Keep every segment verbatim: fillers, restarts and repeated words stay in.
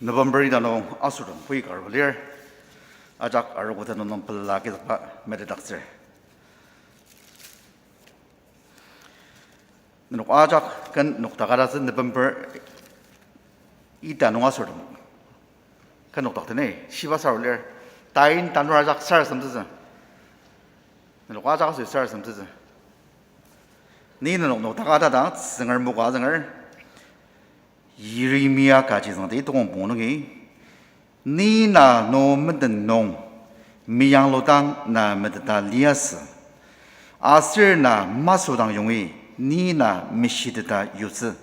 November ita nung asortem pui karu lir, ajak arogo tenüng nung pela kizükba metetdaktsür. Nenok ajak ken noktaka tatsü November ita nung asortem. Ken noktakdeni, shiba saru lir. Tain tanur ajak sarasademtsütsü. Nenok ajak asoshi sarasademtsütsü. Ni nenok noktaka tadang, Tsüngrem moka azünger. Yeremia kaji züngdi tukong pungu nungi, ni na no menden nung, meyangludang na meteta liasü. Aser na masüdang yongi, ni na meshiteta yutsü.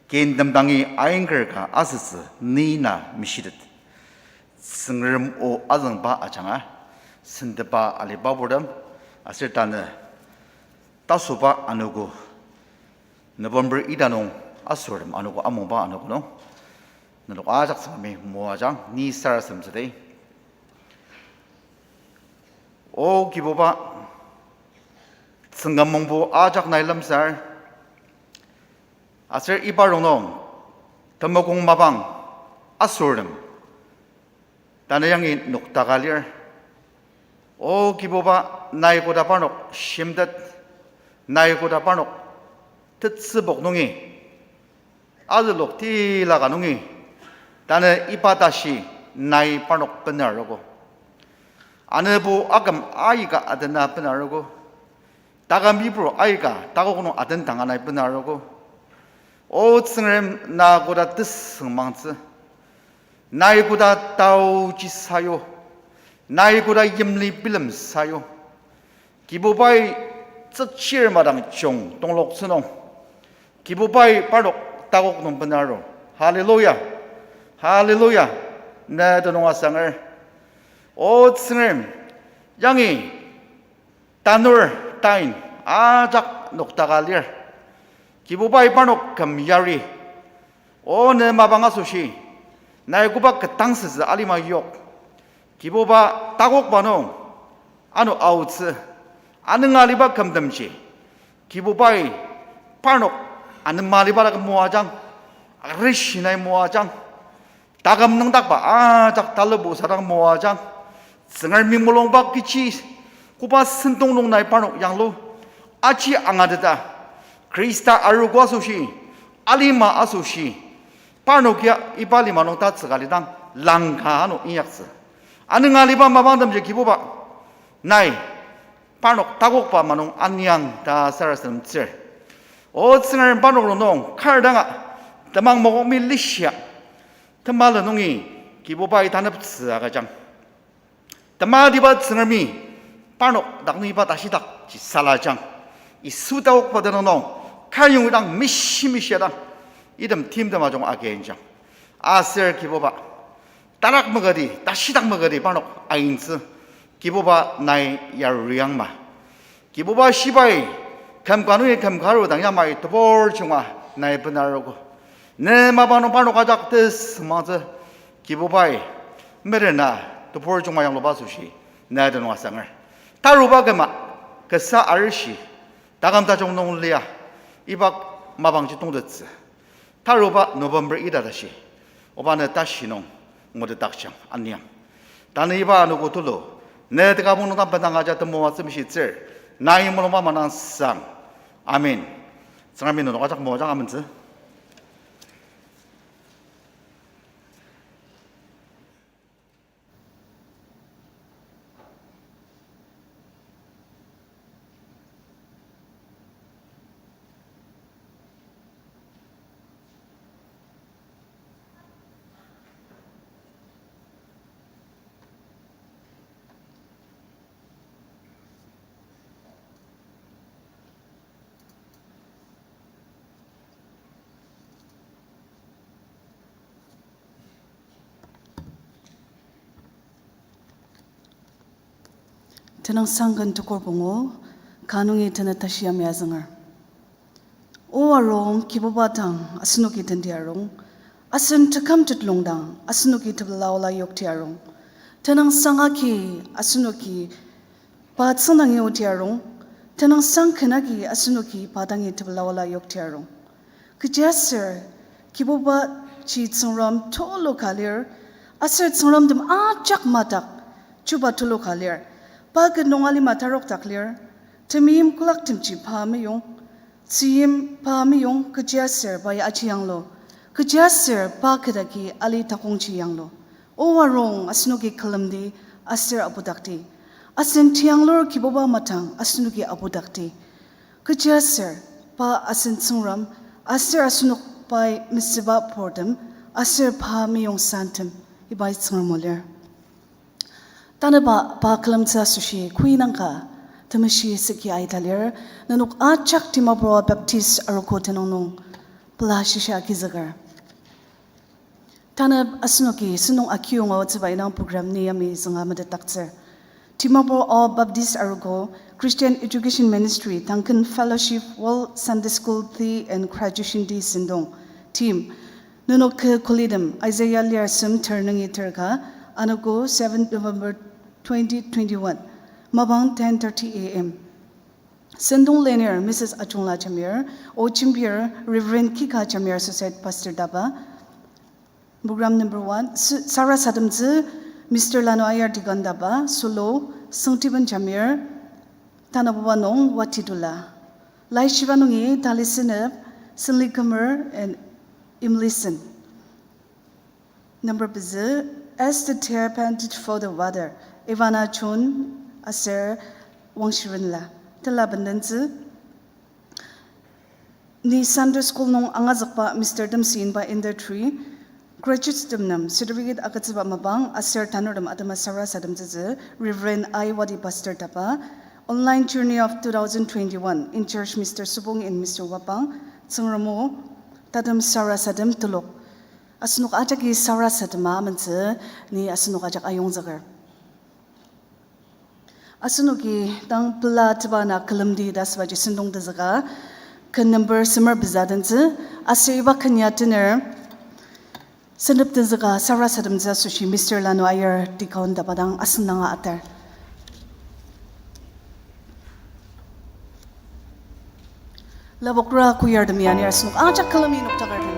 Kin temdangi ainger ka asütsü, ni na meshitet. Tsüngrem o azüngba ajanga, sentepa aliba purtem, aser tanü tasoba anogo, November ita nung asortem anogo amungba anogo nung, nenok ajak Tsüngremi moajang ni sarasademtsüdi. O Kibuba, Tsüngrem mungbo ajak nai lemsar, aser iba rongnung, temokong mapang, asortem, tanü yangi noktaka lir. O Kibuba, nai koda parnok shimtet, nai koda parnok tetsübok nungi, azülok tilaka nungi, tanü iba tashi nai parnok benarogo. Anübo aküm aika adena benarogo. Taküm yipru aika takok nung aden tanga nai benarogo. O Tsüngrem, na koda tesüngmangtsü. Nai koda taoji sayu. Nai koda yimli bilem sayu. Kibubai tsükchir madang jung tongloktsü nung, Kibubai parnok takok nung benaro. Hallelujah. Hallelujah. Ne tenüng asanger. O Tsüngrem, yangi tanur tain ajak noktaka lir. Kibubai parnok küm yari. O ne mapang asoshi, nai koba ketdangsütsü alima yok. Kibuba takokba nung, ano aotsü, anüng aliba kümtemji, Kibubai parnok anema aliba dak moajang, arishi nai moajang, taküm nüngdakba ajak talabo sadang moajang, Tsüngremi mulungba kechi, koba sentong nung nai parnok yanglu, aji angateta, Khrista arogo asoshi, alima asoshi, parnok ya iba lima nung tatsüka lidang langka ano inyaktsü. Anüng aliba mapangtemji Kibuba, nai parnok takokba ama nung aniang ta sarasademtsür. O Tsüngrem, parnok rongnung kar danga temang mokokmi lishia, temala nungi Kibubai taneptsü agüjang. Tematiba Tsüngremi parnok dak nung iba tashidakji salajang. Yisu takokba tenüng nung, kar yongidang mishi mishia dang, item timtem ajung aginjang. Aser Kibuba, tarak magüdi, tashidak magüdi parnok aintsü, Kibuba nai yariangma. Kibuba shibai, küm ka nungi küm ka aru dang yamai tebur junga nai benarogo. Ne mapang nung parnok ajak tesüngmangtsü, Kibubai, merena tebur junga yangluba asoshi, ne tenüng asanger. Taruba küma, kasa arishi, taküm tajung nung lia, iba mapangji tongtettsü. Taruba November ita tashi, oba ne tashi nung ngutetdaktsüang aniang. Tanü iba anogo tulu, ne tekabong nung dang bendang aja temoatsü mishitsür, nai mulungba manang sang. Amen. Tsüngremi nenok ajak moajang amentsü. Tenüngsang ken tukur pungu, ka nungi tenet tashi yamai azünger. O arung Kibuba dang asenoki tenti arung, asen teküm tetlong dang asenoki tepela ola yokti arung. Tenüngsang agi asenoki pa tsüngdangi oti arung, tenüngsang ken agi asenoki pa dangi tepela ola yokti arung. Kechiaser Kibuba ji Tsüngrem tulu ka lir, aser Tsüngrem tem ajak madak chuba tulu ka lir. Pa ket nung alima tarokdak lir, temeim kolaktemji pa meyong, tzüyim pa meyong, kechiaser pai aji yanglu, kechiaser pa ketagi ali takongji yanglu. O arung asenoki külemdi aser abudakdi. Asen tianglur Kibuba matang asenoki abudakdi. Kechiaser pa asen Tsüngrem, aser asenok pai mesüba purtem, aser pa meyong santem, ibai Tsüngrem o lir. Tanüba pa külemtsü asoshi koi nangka temeshi süki aita lir, nenok ajak Dimapur Baptist arogo tenüng nung pela shisa agizüker. Tanü asenoki sentong akiyonga otsüba indang program ni yamai zünga metetdaktsür. Dimapur Ao Baptist Arogo, Christian Education Ministry, Duncan Fellowship, World Sunday School Day and Graduation Day sentong. Theme, nenok kü kulitem, Isaiah lir asem ter nungi ter ka, anogo seventh November twenty twenty-one, mapang ten thirty A M. Sentong lenir Missus Achungla Jamir, o jembir Reverend Kika Jamir Associate Pastor Daba. Program number one, s- sarasademtsü Mister Lanu Ayar Deacon Daba, solo Sengtiben Jamir, tanabuba nung Watidula. Laishiba nungi Tali Senep, Senli Kümer and Imli Sen. Number pezü, As the Deer Panteth for the Water, Ivana Chun aser Wangshirenla. Tila bendentsü, ni Sunday School nung angazükba Mister Temsi inba inter tree, graduates tem nem certificate agütsüba mapang aser tanurtem atema sarasademtsütsü Reverend I Wadi Pastor Daba, Online Journey of two thousand twenty-one, in charge Mister Supong and Mister Wapang, Tsüngrem o, tatem sarasadem telok. Asenok ajaki sarasadema amentsü, ni asenok ajak ayongzüker. Asenoki tang pela tebana külemdi ta asübaji sentong tenzüka, ken number semer pezü dentsü, aser iba ken ya tener, sentep tenzüka sarasademtsü asoshi Mister Lanu Ayar Deacon Daba dang asüngdanga atar. Lapokra choir temi anir asenok ajak külemi noktakar temi.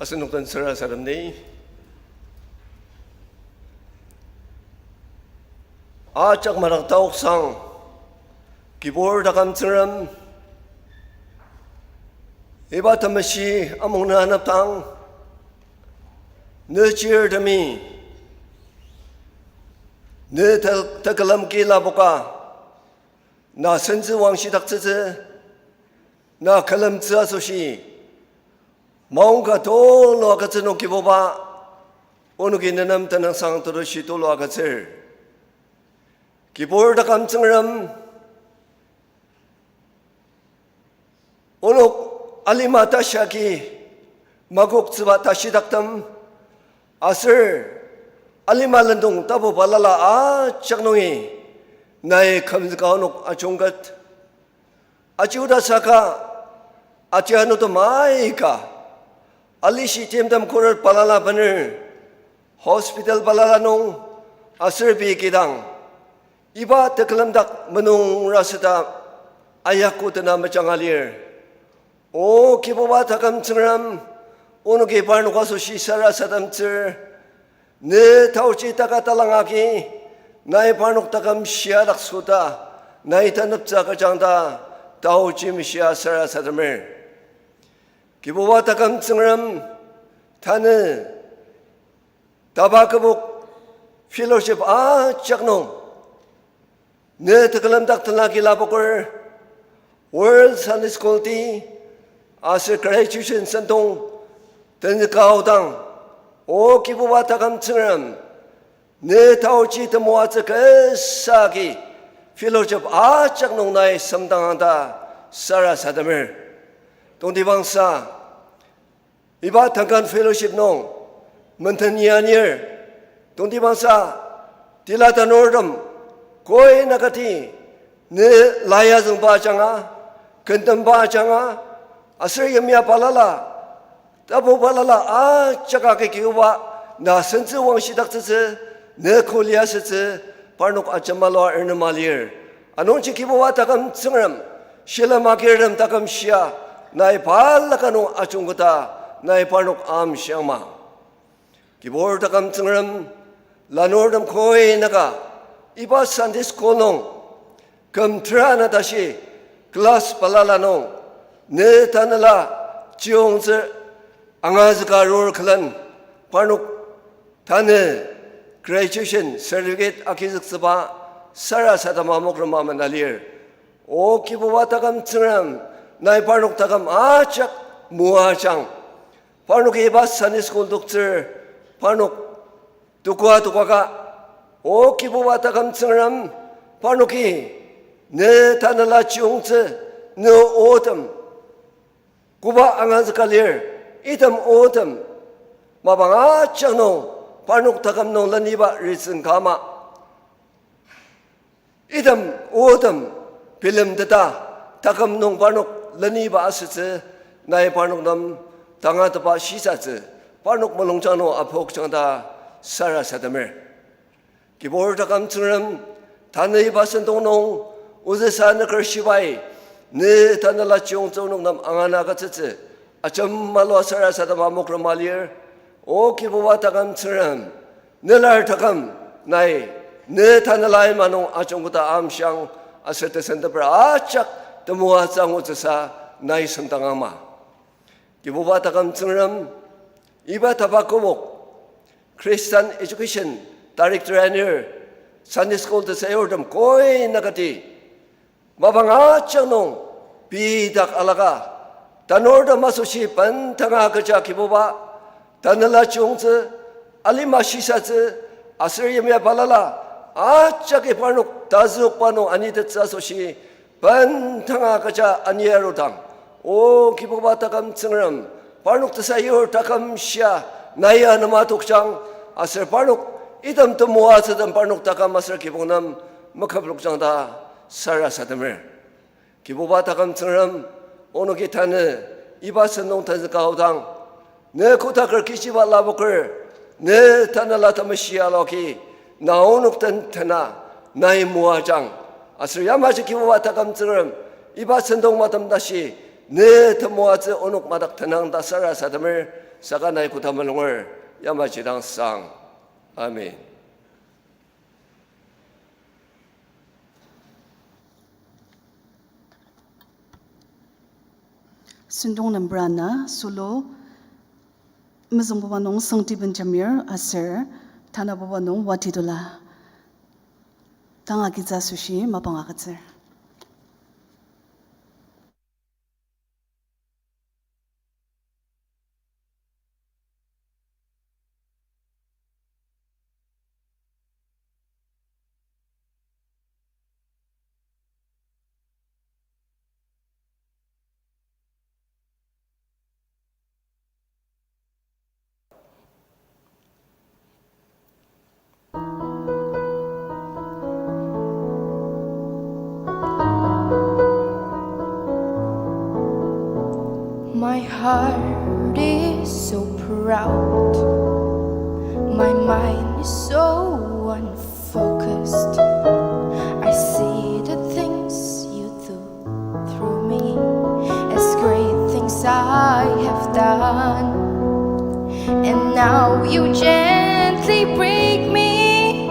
Asenok den sarasademdi, Ajak madak taoksang, Kibur taküm Tsüngrem, iba temeshi amung na anepdang, ne chirtemi, ne te-, tekülem ki lapoka, na sentsü wangshidaktsütsü, na külemtsü asoshi, maongka tulu agütsü nung Kibuba, onoki nenem tenüngsang tetushi tulu agütsür. Kibur taküm Tsüngrem, onok alima tashi agi makoktsüba tashidaktem, aser alima lendong tapu balala ajak nungi, nai kümzüka onok ajungket. Ajiuda saka, atianutem aika, alishi timtem khuret balala bener, hospital balala nung, aser pei kidang, iba tekülemdak menungra süta, ayakutena mejanga lir. O Kibuba taküm Tsüngrem, onoki parnok asoshi sarasademtsür, ne taoji taka talang agi, nai parnok taküm shia dak süta, nai taneptsü agüjang ta, taoji meshia sarasademer. Kibuba taküm Tsüngrem, tanü, taba kübok fellowship ajak nung, ne tekülemdak tenla ki lapoker, World Sunday School Day, aser graduation sentong, tenzüka aodang, O Kibuba taküm Tsüngrem, ne taoji temoatsü kasa agi, fellowship ajak nung nai semdangang ta sarasademer. Tongtibangsa, iba Duncan fellowship nung, menden ya anir, tongtibangsa, tila tanurtem, koi nakati, ne la ya züngba ajanga, kentemba ajanga, aser yimya balala, tapu balala ajak agi Kibuba, na sentsü wangshidaktsütsü, ne kuli asütsü, parnok ajemalua ernema lir. Anungji Kibuba taküm Tsüngrem, shilem agirtem taküm shia, nai balaka nung ajungketa, nai parnok amshiangma. Kibur taküm Tsüngrem, lanurtem koi naka, iba Sunday school nung, küm tera na tashi, class balala nung, ne tanela chiyongtsü angazüka arur külen, parnok tanü graduation certificate agizüktsüba sarasadema mokrema mena lir. O Kibuba taküm Tsüngrem, nai parnok taküm ajak moajang. Parnoki iba Sunday school toktsür, parnok tukua tukaka. O Kibuba taküm Tsüngrem, parnoki ne tanela chiyongtsü, ne otem koba angazüka lir, item otem, mapang ajak nung, parnok taküm nung leniba reason ka ama. Item otem bilemteta, taküm nung parnok leniba asütsü, nai parnok nem tangatetba shisatsü, parnok mulungjang nung apokjang ta sarasademer. Kibur taküm Tsüngrem, tanü iba sentong nung, ozüsa nüker shibai, ne tanela chiyongtsü onok nem angana agütsütsü, ajemalua sarasadema mokrema lir. O Kibuba taküm Tsüngrem, nelar taküm nai, ne tanela ima nung ajungketa amshiang, aser tesenteper ajak temoatsü angutsüsa nai semdangangma. Kibuba taküm Tsüngrem, iba taba kübok, Christian Education Director anir, Sunday School tesayurtem koi nakati, mapang ajak nung, pei dak alaka, tanurtem asoshi bendanga kecha Kibuba, tanela chiyongtsü, alima shisatsü, aser yimya balala, ajaki parnok tazükba nung anitettsü asoshi, bendanga kecha ani arudang. O Kibuba taküm Tsüngrem, parnok tesayur taküm shia, nai ya nema tokjang, aser parnok item temoatsütem parnok taküm aser kibong nem meküplokjang ta sarasademer. Kibuba taküm Tsüngrem, onoki tanü iba sentong tenzüka aodang, ne kotaker kechiba lapoker, ne tanela temeshi aloki, na onok den tena, nai moajang. Aser yamaji Kibuba taküm Tsüngrem, iba sentong matem tashi, ne temoatsü onok madak tenang ta sarasademer, saka nai koda mulunger, yamaji dang sang. Amen. Sentong number ana solo, mezüngbuba nung Sangti Benjamir aser tanabuba nung Watitula. Tang agitsü asoshi mapang agütsür. My heart is so proud. My mind is so unfocused. I see the things you do through me as great things I have done. And now you gently break me,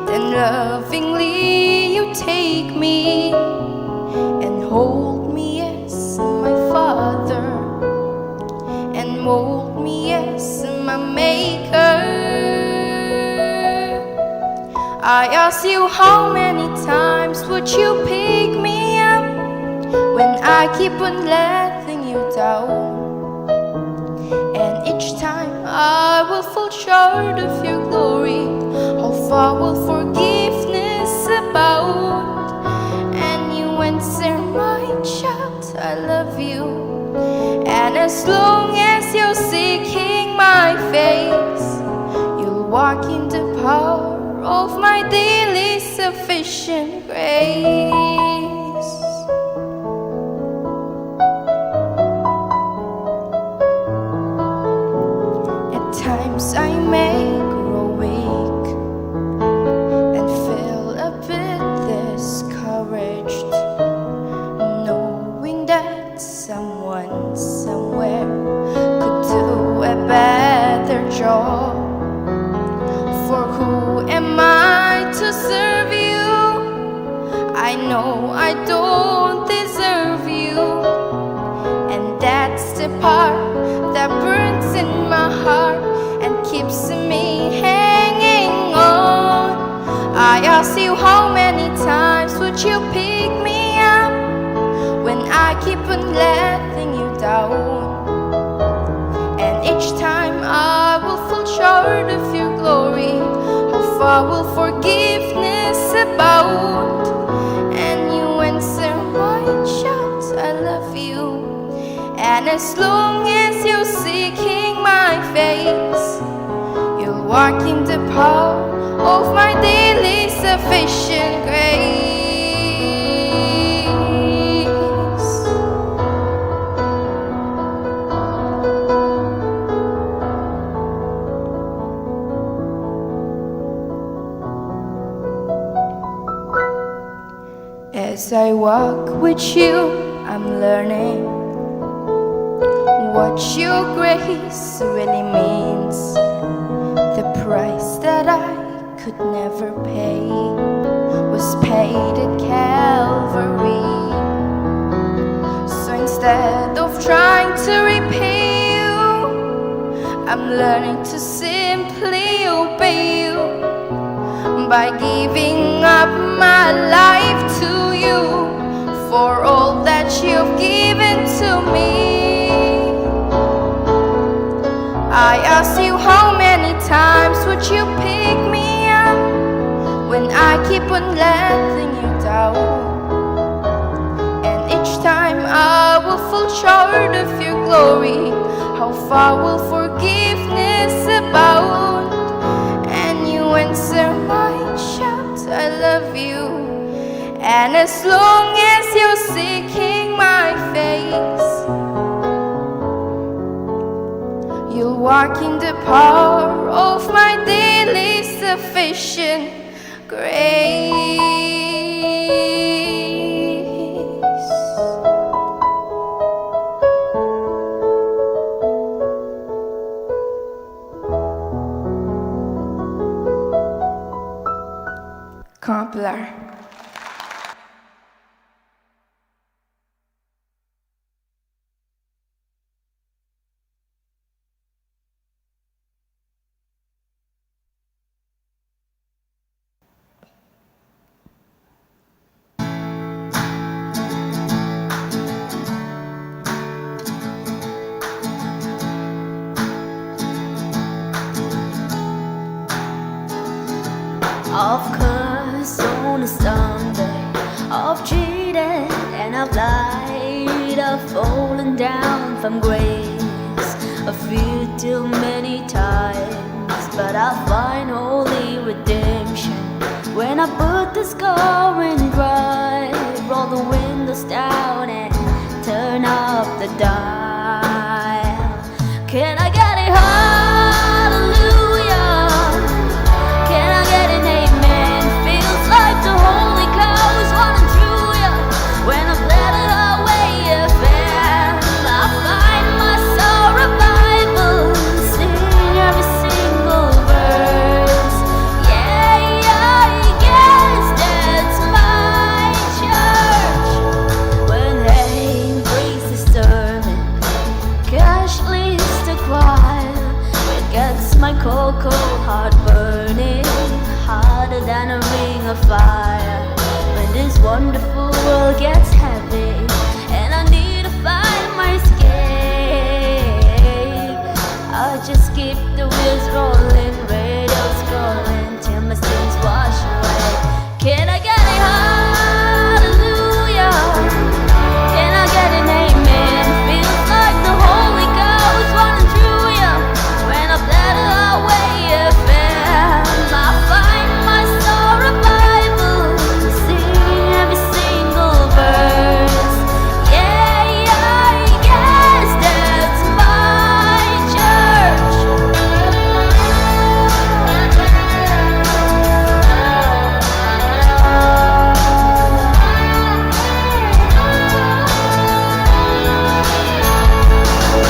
then lovingly you take me and hold me as my father and mold me as my maker. I ask you, how many times would you pick me up when I keep on letting you down? And each time I will fall short of your glory. How far will forgiveness abound? And you answer, my child, I love you. And as long as you're seeking my face, you'll walk in the power of my daily sufficient grace. At times I may grow weak and feel a bit discouraged, knowing that someone somewhere could do a better job. For who am I to serve you? I know I don't deserve you, and that's the part that burns in my heart and keeps me hanging on. I ask you, how many times would you pick me up when I keep on letting you down? And each time I will fall short of your glory. How far will forgiveness abound? And you answer, my child, I love you. And as long as you're seeking my face, you'll walk in the power of my daily sufficient grace. As I walk with you, I'm learning what your grace really means. The price that I could never pay was paid at Calvary. So instead of trying to repay you, I'm learning to simply obey you by giving up my life to you for all that you've given to me. I ask you, how many times would you pick me up when I keep on letting you down? And each time I will fall short of your glory. How far will forgiveness abound? And you answer, my child, I love you. And as long as you're seeking my face, you'll walk in the power of my daily sufficient grace. Kanga pelar. from grace. I feel too many times, but I find holy redemption. When I put the score in drive, roll the windows down and turn up the dial. Can I get a hallelujah? Can I get an amen? Feels like the Holy Ghost running through ya. When I play the Highway F M, I find my soul revival. Sing every single verse. Yeah, yeah, yes, that's my church. When hate brings the storm and cash leads the choir, it gets my cold, cold heart burning hotter than a ring of fire. When this wonderful world gets heavy and I need to find my escape, I just keep the wheels rolling, radio scrolling till my sins wash away. Can I get a hallelujah? Can I get an amen? Feels like the Holy Ghost running through ya. When I play the Highway F M, I find my soul revival. Sing every single verse. Yeah, yeah, yes, that's my church.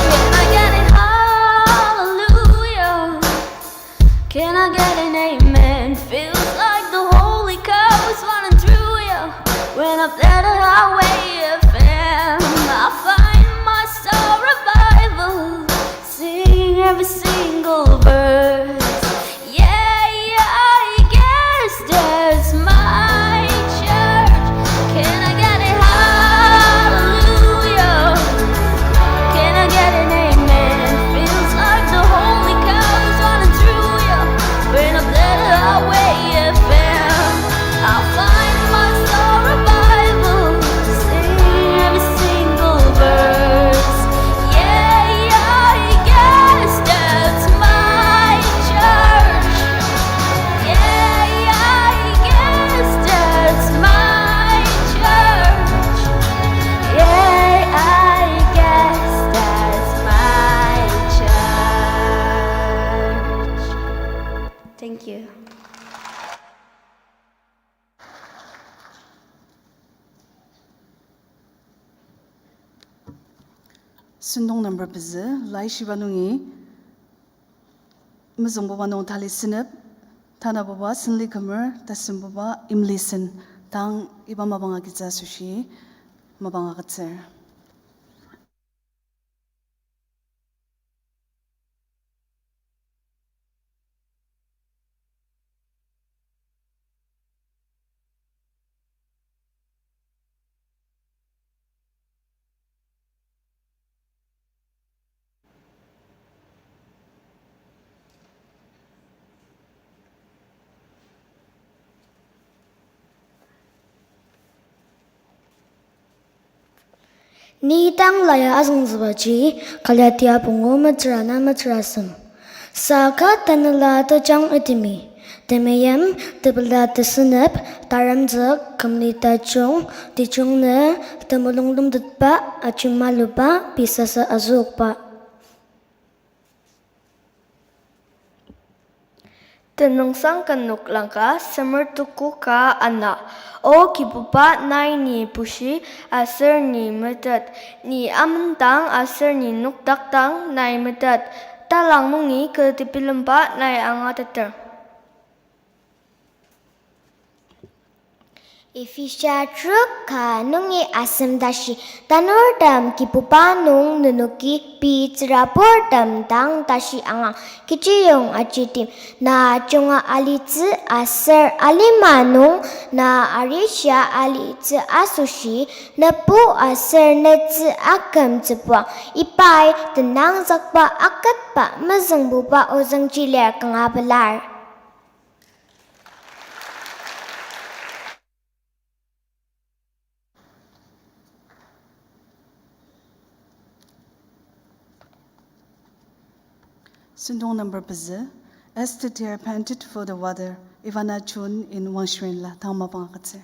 Can I get an hallelujah? Can I get an amen? Feels like the Holy Ghost running through ya. When I play the Highway F M, I find my soul revival. Sing every single verse. Yeah, yeah, I guess that's my church. Can I get a hallelujah? Can I get an amen? Feels like the Holy Ghost running through ya. When I play the Highway F M, I'll find my soul revival. Sing every single verse. Yeah, yeah, I guess that's my church. Yeah, yeah, I guess that's my church. Yeah, I guess that's my church. Thank you. Sentong number pezü, Laishiba nungi, mezüngbuba nung Tali Senep, tanabuba Senlikemer, tasembuba Imli Sen, tang iba mapang agütsü asoshi mapang agütsür. Ni tang la ya azüngzübaji, Galatia pungu metsüra na metsürasem. Saka tanela tejang itimi, temeim, tepela tesenep, taremzük, kümli tajung, tejung ne, temulung lemtetba, ajemaluba, pei sasa azükba. Tenüngsang Kü Noklang ka semer tuku ka ana. O Kibuba, nai ni bushi aser ni metet, ni amendang aser ni nokdaktang nai metet, talang nungi kü tebilemba nai angateter. Ephesia trok ka nungi asem tashi. Tanurtem Kibuba nung nenoki pei tsüraburtem dang tashi angang. Kechiyong ajitim, na junga alitsü aser alima nung na arishia alitsü asoshi, nebu aser netsü akümtsübuang, ibai tenangzükba aketba mezüngbuba ozüngji lir kanga pelar. Sentong number pezü, As the deer panteth for the water, Ivana Chun in Wangshirin la tang mapang agütsür.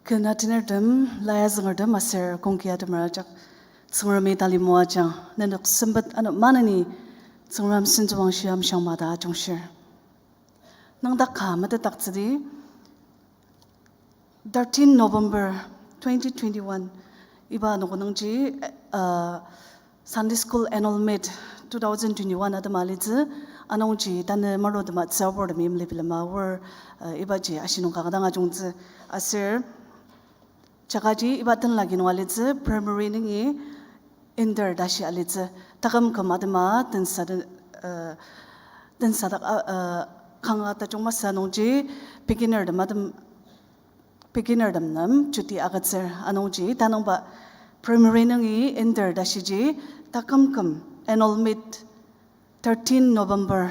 Ken atinertem, lai azüngertem aser kongki atemer ajak, Tsüngremi tali moajang, nenok sempet ano maneni Tsüngrem sentsüwangshi amshiang mada ajungshir. Nüngdak ka metetdaktsüdi, thirteen November twenty twenty-one, iba noko nungji, uh, Sunday School Annual Meet two thousand twenty-one atema alitsü, anungji tanü marotema tsüaburtem yimli bilema aor, uh, ibaji ashi nung kanga dang ajungtsü aser, jakaji iba tenlaki nung alitsü, primary nungi inter tashi alitsü, taküm küm atema tensa, uh, tensadak, uh, uh, kanga tajung masü nungji beginnertem atem beginnertem nem chuti agütsür anungji tanüngba primary nungi inter tashiji taküm küm Annual meet thirteen November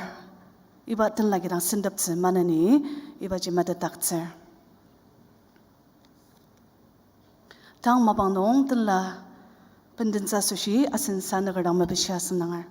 iba tenla kidang senteptsü maneni ibaji metetdaktsür. Tang mapang nung tenla bendentsü asoshi asen sanüker dang mepishia sendanger.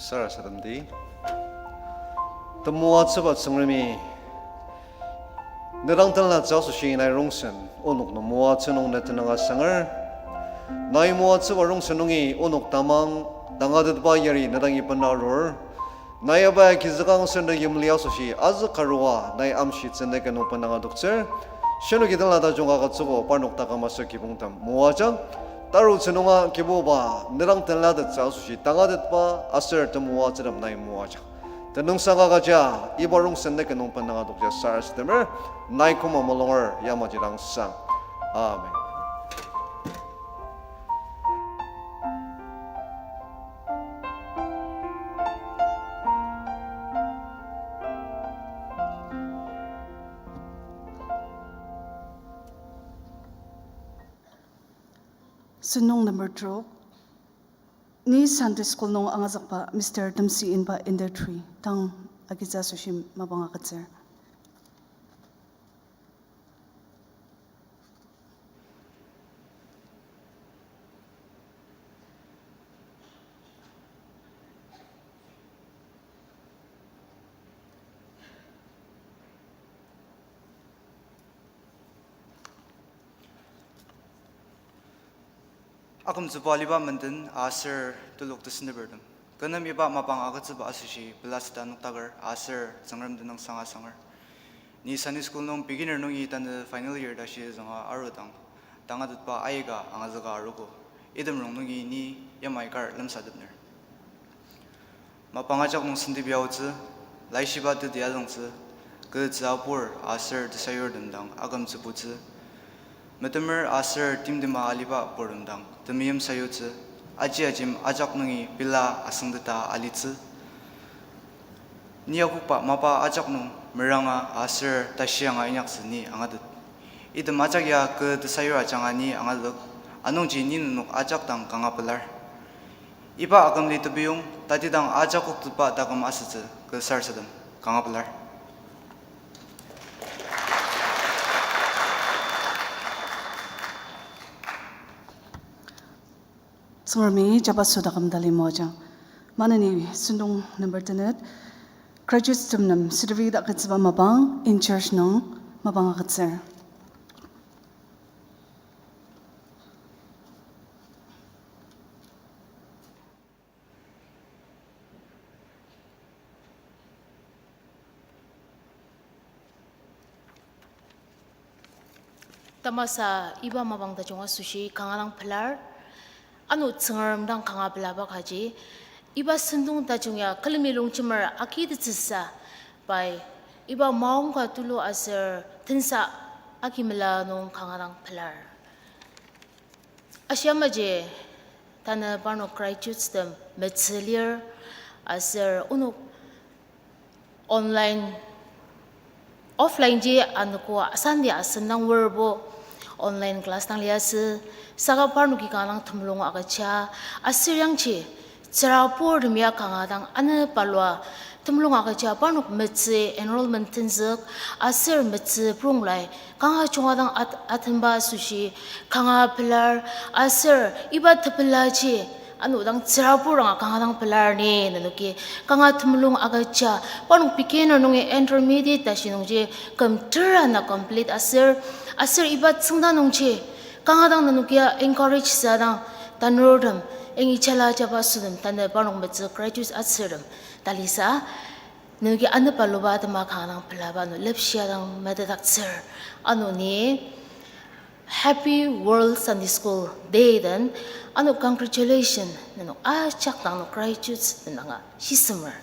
Sarasademdi. Temoatsüba Tsüngremi, ne dang tenlatsü asoshi nai rongsen onok nem moatsü nung ne tenüng asanger. Nai moatsüba rongsen nungi onok tamang tangatetba yari ne dangi bena arur. Nai aba kizükang sür ne yimli asoshi azü karua nai amshitsü ne ken nung bena adoktsür. Shinoki tenla tajung agütsüogo parnok taküm aser kibongtem moajang. Tarutsü nunga Kibuba, ne dang tenlatettsü asoshi tangatetba aser temoatsütem nai moajang. Tenüngsang agüja, iba rongsen ne ken nung bena adokja sarasademer, nai koma mulunger yamaji dang sang. Amen. Sentong number terok, ni Sunday school nung angazükba Mister Temsi inba inter three, tang agitsü asoshi mapang agütsür. Akümtsüba aliba menden aser telok tesendepertem, kü nem iba mapang agütsüba asoshi pelaseta noktaker aser Tsüngrem tenüng sanga sanger. Ni Sunday school nung beginner nungi tanü final year tashi zünga arudang, tangatetba aika angazüka arogo. Item rongnungi ni yamai kar lemsatepner. Mapang ajak nung sentep aotsü, laishiba teti azüngtsü, kü tsüabur aser tesayurtem dang akümtsübutsü, metemer aser timtema aliba purtem dang temeim sayutsü, aji ajim ajak nungi pela asüngteta alitsü. Ni akokba mapa ajak nung meranga aser tashi anga inyaktsü ni angatet. Item ajak ya kü tesayur ajanga ni angatet, anungji ni nenok ajak dang kanga pelar. Iba akümli tepiyong tatidang ajak koktetba taküm asütsü kü sarasadem kanga pelar. Tsüngremi jabaso taküm tali moajang. Maneni sentong number tenet, graduates tem nem certificate agütsüba mapang in charge nung mapang agütsür. Tamasa iba mapang tajung asoshi kanga dang pelar, ano Tsüngrem dang kanga pelaba kaji, iba sentong tajung ya külemi longjemer agitetsüsa, pai iba maongka tulu aser tensa agi mela nung kanga dang pelar. Ashi yamaji, tanü parnok graduates tem metsü lir, aser onok online, offline ji anogo Sunday asem dang verbo online class dang liasü, saka parnoki kanga dang temulung agüja, aser yangji tsüraburtem ya kanga dang anü balua temulung agüja parnok metsü enrollment tenzük, aser metsü purunglai kanga junga dang at-, atenba asoshi kanga pelar, aser iba tepelaji ano dang tsürabur anga kanga dang pelar ni nenoki kanga temulung agüja, parnok beginner nungi intermediate tashi nungji küm tera na complete aser, aser iba tsüngda nungji kanga dang nenokia encourage sa dang tanurtem, yangi jala jaba sütem, tanü parnok metsü graduates atsürtem talisa. Nenoki anepba luba atema kanga pelaba ano lepshia dang metetdaktsür. Ano ni Happy World Sunday School Day den, ano congratulation nenok ajak dang ano graduates den danga shisemer.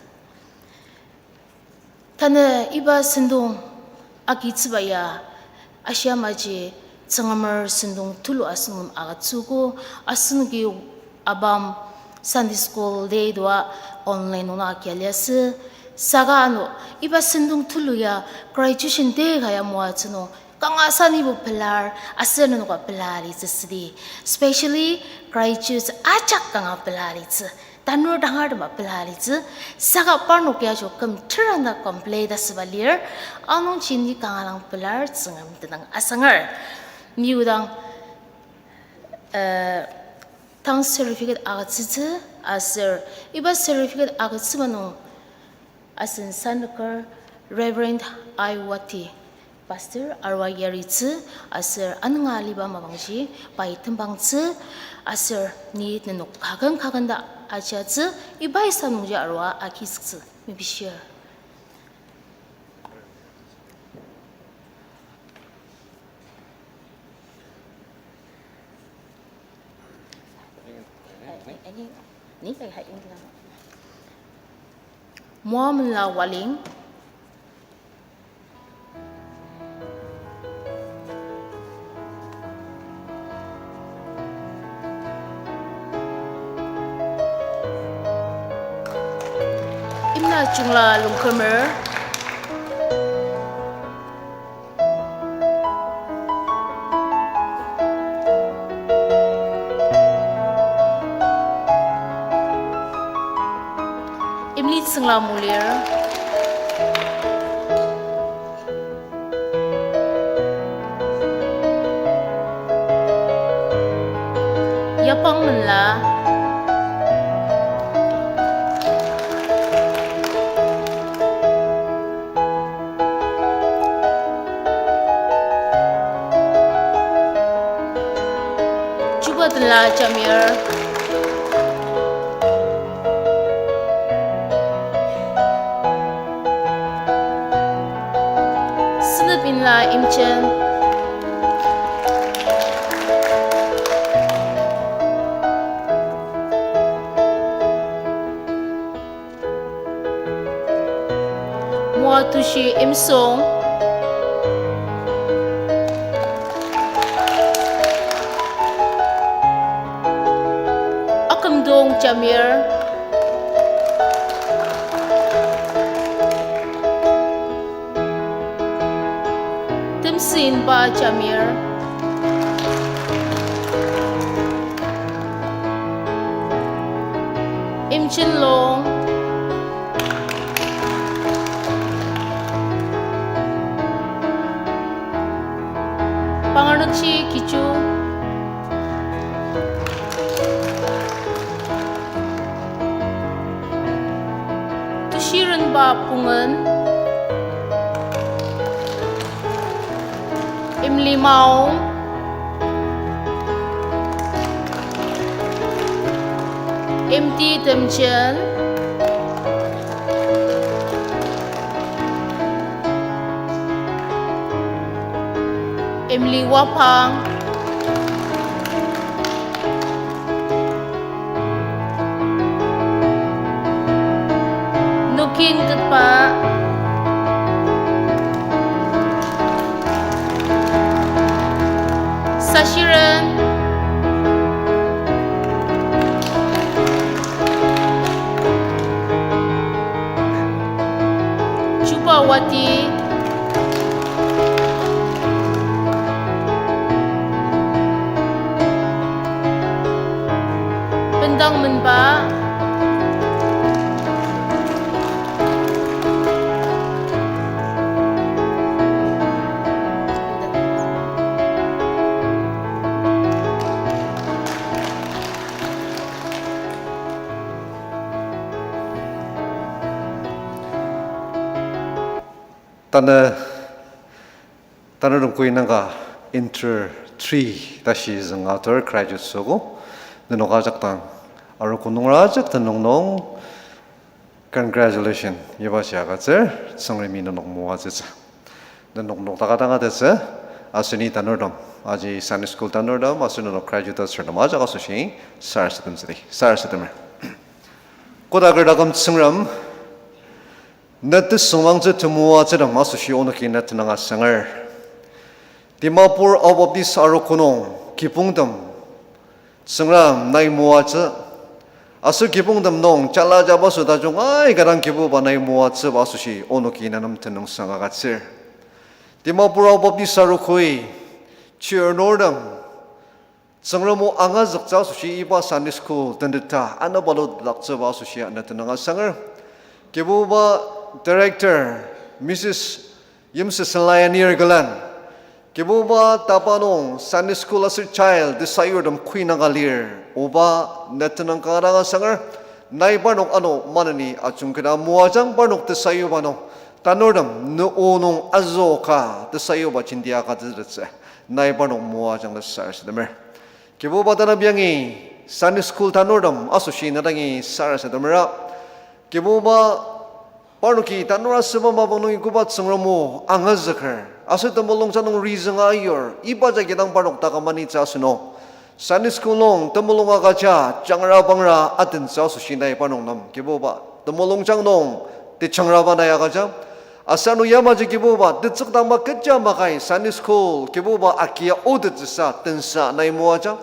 Tanü iba sentong agitsüba ya ashi amaji Tsüngremer sentong tulu asenok agütsüogo, asenoki abam Sunday School Day dua online nung agia liasü. Saka ano iba sentong tulu ya graduation day ka ya moatsü nung kanga sanibo pelar, aser nenoka pela litsü südi. Specially graduates ajak kanga pela litsü. Tanur tangar tema pela litsü. Saka parnok ya jo küm terang ta complain ta süba lir. Anungji ni kanga dang pelar Tsüngrem tenüng asangar. Ni odang, eh, tang certificate agütsütsü aser iba certificate agütsüba nung asen sanüker Reverend Aiwati, Pastor arua yaritsü, aser anünga aliba mapangji pai tembangtsü, aser ni nenok kaken kaken ta ajatsü, iba isa nungji arua agizüktsü, mepishir. Moa Menla Waling. Imna Chungla Longkümer. Imli Tsüngla Mulir. Yapang Menla. Chuba Tenla Jamir. Senep Inla Imchen. Moa Tushi Imsong. Akümdong Jamir. Temsinba Jamir. Imchinlong. Pangarnükji Kichu. Tushirenba Pungen. Imli Maung. Imti Temchen. Imli Wapang. Nukin Ketba. Sashiren. Chuba Wati. Bendang Menba. Tanü, tanü nungkui nangka inter three tashi zünga atur graduate süogo, nenok ajak dang, arogo nunger ajak tenüng nung, Congratulations, iba shia agütsür, Tsüngremi nenok moatsütsü. Nenok nokdaka dang atettsü, aser ni tanurtem, aji Sunday school tanurtem, aser nenok graduate asürtem ajak asoshi sarasademtsüdi, sarasademer. Kodaker taküm Tsüngrem, ne tesüngmangtsü temoatsütem asoshi onoki ne tenüng asanger. Dimapur Ao Baptist Arogo nung kibongtem Tsüngrem nai moatsü, aser kibongtem nung jala jabaso tajung aika dang Kibuba nai moatsüba asoshi onoki nenem tenüngsang agütsür. Dimapur Ao Baptist Arogoi chirnurtem Tsüngrem o angazüktsü asoshi iba Sunday school tenteta anabaludaktsüba asoshi ne tenüng asanger. Kibuba director, Missus Yimsü Senlayanir külen, Kibuba tapa nung Sunday school aser child tesayurtem kuinaka lir, oba ne tenüng kanga dang asanger, nai parnok ano maneni ajungketa moajang parnok tesayuba nung, tanurtem ne o nung azüoka tesayuba jenti agütsütettsü, nai parnok moajang ta sarasademer. Kibuba tanap yangi Sunday school tanurtem asoshi ne dangi sarasademera. Kibuba parnoki tanur asüba mapang nungi koba Tsüngrem o angazüker, aser temulungjang nung rizünga ayur, iba jagi dang parnok taküm anitsü asünung. Sunday school nung temulung agüja jangra pangra adentsü asoshi nai parnok nem Kibuba temulungjang nung tejangraba nai agüja. Aser ano yamaji Kibuba tetsükdangba kecha makai Sunday school Kibuba akia otettsüsa tensa nai moaja.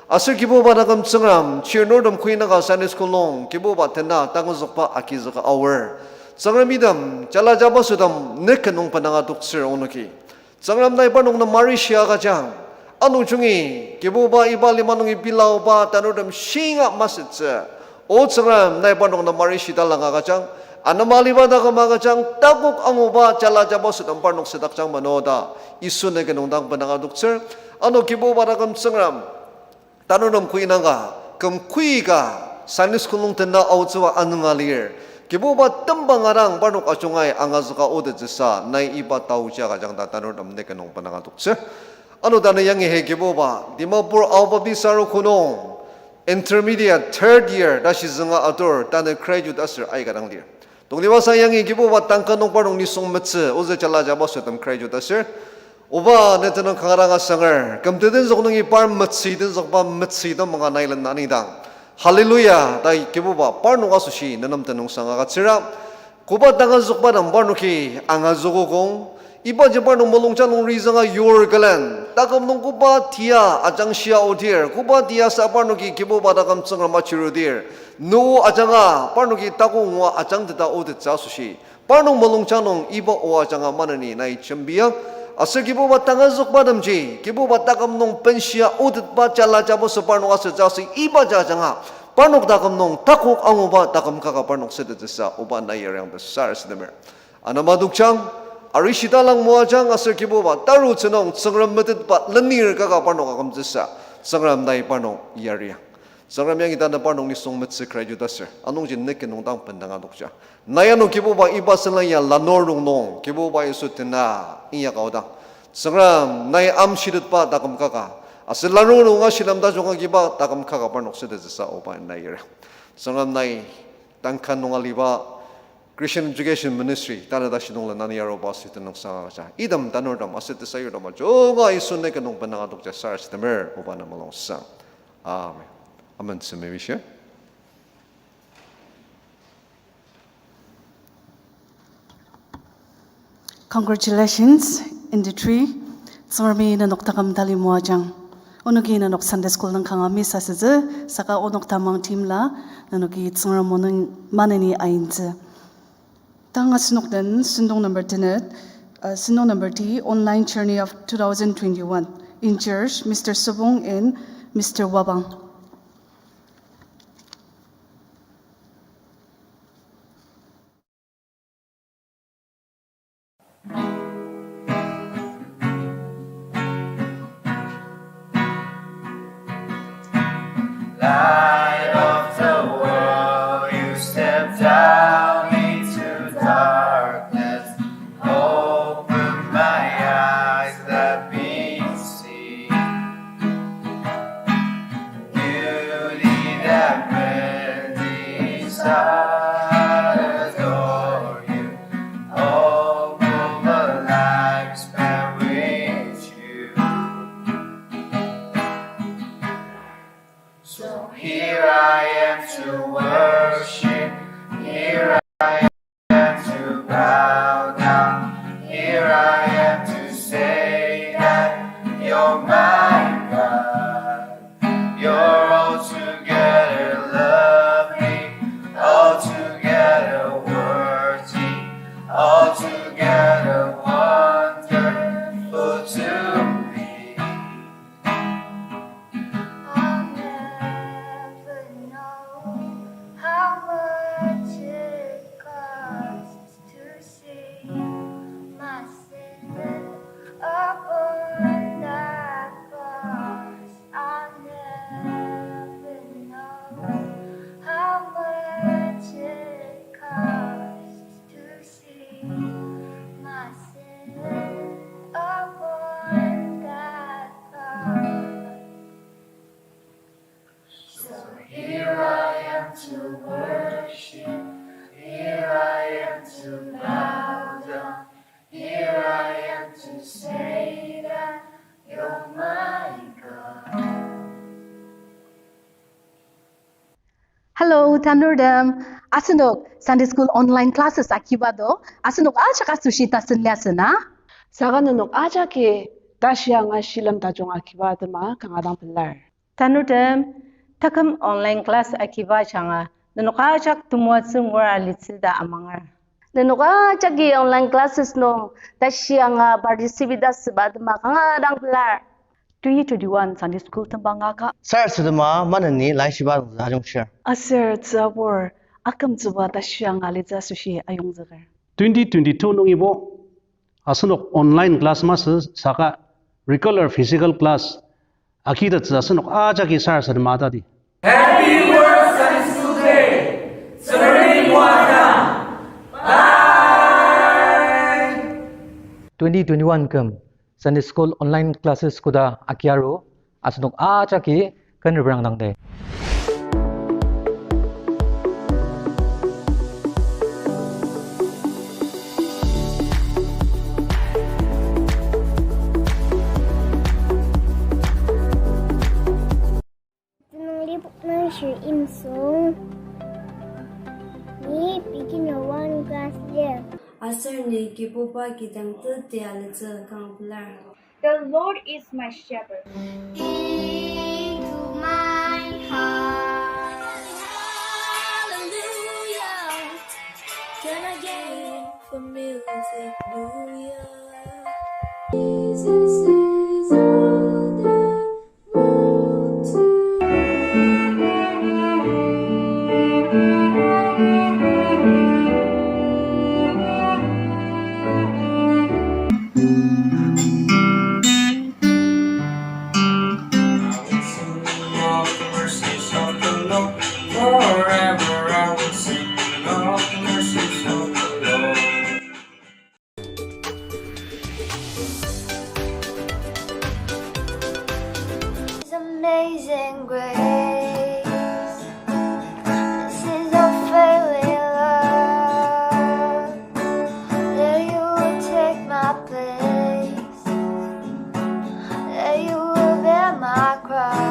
Aser Kibuba taküm Tsüngrem chirnurtem kuinaka Sunday school nung Kibuba tena tangazükba agizüka aor. Tsüngrem item jala jabasotem ne ken nung benanga toktsür onoki. Tsüngrem nai parnok nem marishi agüjang. Ano jungi Kibuba iba lima nungi bilaoba tanurtem shinga masütsü. O Tsüngrem nai parnok nem marishi talang agüjang. Anema aliba taküm agüjang, takok anguba jala jabasotem parnok südakjang mano ta Yisu ne ken nung dang benanga toktsür. Ano Kibuba taküm Tsüngrem tanurtem kuinaka, küm kuika Sunday school nung tena aotsüba anunga lir. Kibuba tembang arang parnok ajungai angazüka otettsüsa nai iba taoji agüjang ta tanurtem ne ken nung benanga toktsür. Ano tanü yangi he Kibuba Dimapur Ao Baptist Arogo nung intermediate third year tashi zünga atur tanü graduate aser aika dang lir. Tongtibasa yangi Kibuba tangka nung parnok nisung metsü ozü jala jabasotem graduate aser oba ne tenüng kanga dang asanger, küm tetenzük nungi par metsü tenzükba metsü temanga nai lena nidang, Hallelujah ta Kibuba parnok asoshi nenem tenüngsang agütsüra. Koba tangazükba dang parnoki angazükokong, ibaji parnok mulungjang nung rizünga yur külen, taküm nung koba tia ajangshia odir, koba tia sa parnoki Kibuba taküm Tsüngrem achirudir, nü ajanga parnoki takok ngua ajangteta otettsü asoshi parnok mulungjang nung iba o ajanga maneni nai jembiang. Aser Kibuba tangazükba temji Kibuba taküm nung benshia otetba jala jabaso parnok asütsü asoshi iba ja ajanga parnok taküm nung takok anguba taküm kaka parnok sütettsüsa oba nai yariang ta sarasademer. Anema tokjang, arishi talang moajang aser Kibuba tarutsü nung Tsüngrem metetba lenir kaka parnok akümtsüsa Tsüngrem nai parnok yariang. Tsüngrem yangi tanü parnok nisung metsü graduate aser anungji ne ken nung dang bendanga tokja. Nai ano Kibuba iba sülen ya lanur rongnung Kibuba Yisu tena inyaka aodang, Tsüngrem nai amshitetba taküm kaka aser lanur nung ashilem tajung agiba taküm kaka parnok sütettsüsa oba nai yariang. Tsüngrem nai tangka nung aliba Christian Education Ministry tanü tashi nung lenani aruba asoshi tenüngsang agüja. Item tanurtem aser tesayurtem ajunga Yisu ne ken nung bendanga tokja sarasademer oba na mulungsang. Amen. Amen, sümemishir. Congratulations, Inditri. Tsüngremi nenok taküm tali moajang. Onoki nenok Sunday school nung kanga miss asütsü, saka onok tamang team la nenoki Tsüngrem o nung maneni aintsü. Tang asenok den sentong number tenet, uh, sentong number T, Online Journey of two thousand twenty-one, in charge, Mister Sobong and Mister Wabang. Light of the world, you step down into darkness. Open my eyes, let me see. Bow down, here I am to say that you're my God. You're altogether lovely, altogether worthy, altogether wonderful to me. I'll never know how much it costs to see my sin upon that cross. I'll never know how much it costs to see my sin upon that cross. So here I am to worship, here I am to bow down, here I am to say that you're my God. Hello, tanurtem. Asenok Sunday School online classes akiba do. Asenok ajak asoshi tasen liasü na. Saka nenok ajaki tashi anga shilem tajung akiba atema kanga dang pelar. Tanurtem, taküm online class akiba ajanga nenok ajak temoatsü ngura litsü ta amanger. Nenok ajaki online classes nung tashi anga participate asüba atema kanga dang pelar. Twenty twenty-one Sunday School tembang aka. Sarasadema maneni laishiba ajungshir. Aser tsübur akümtsüba tashi anga litsü asoshi ayongzüker. Twenty twenty-two nungibo asenok online class masü saka regular physical class akitettsü asenok ajaki sarasadema atadi. Happy World Sunday School Day! Tsüngremi moajang! Bye! Twenty twenty-one küm Sunday School online classes koda aki aru, asenok ajaki ken reprang dang de. Tenüng lipok nung shir imsung. Ni beginner one class lir. Aser ni Kibuba kidang teti alitsü kanga pelar. The Lord is my shepherd. Into my heart. Hallelujah. Can I get the music? Hallelujah. Jesus is all the Amazing grace, this is a failing love, that you would take my place, that you would bear my cross.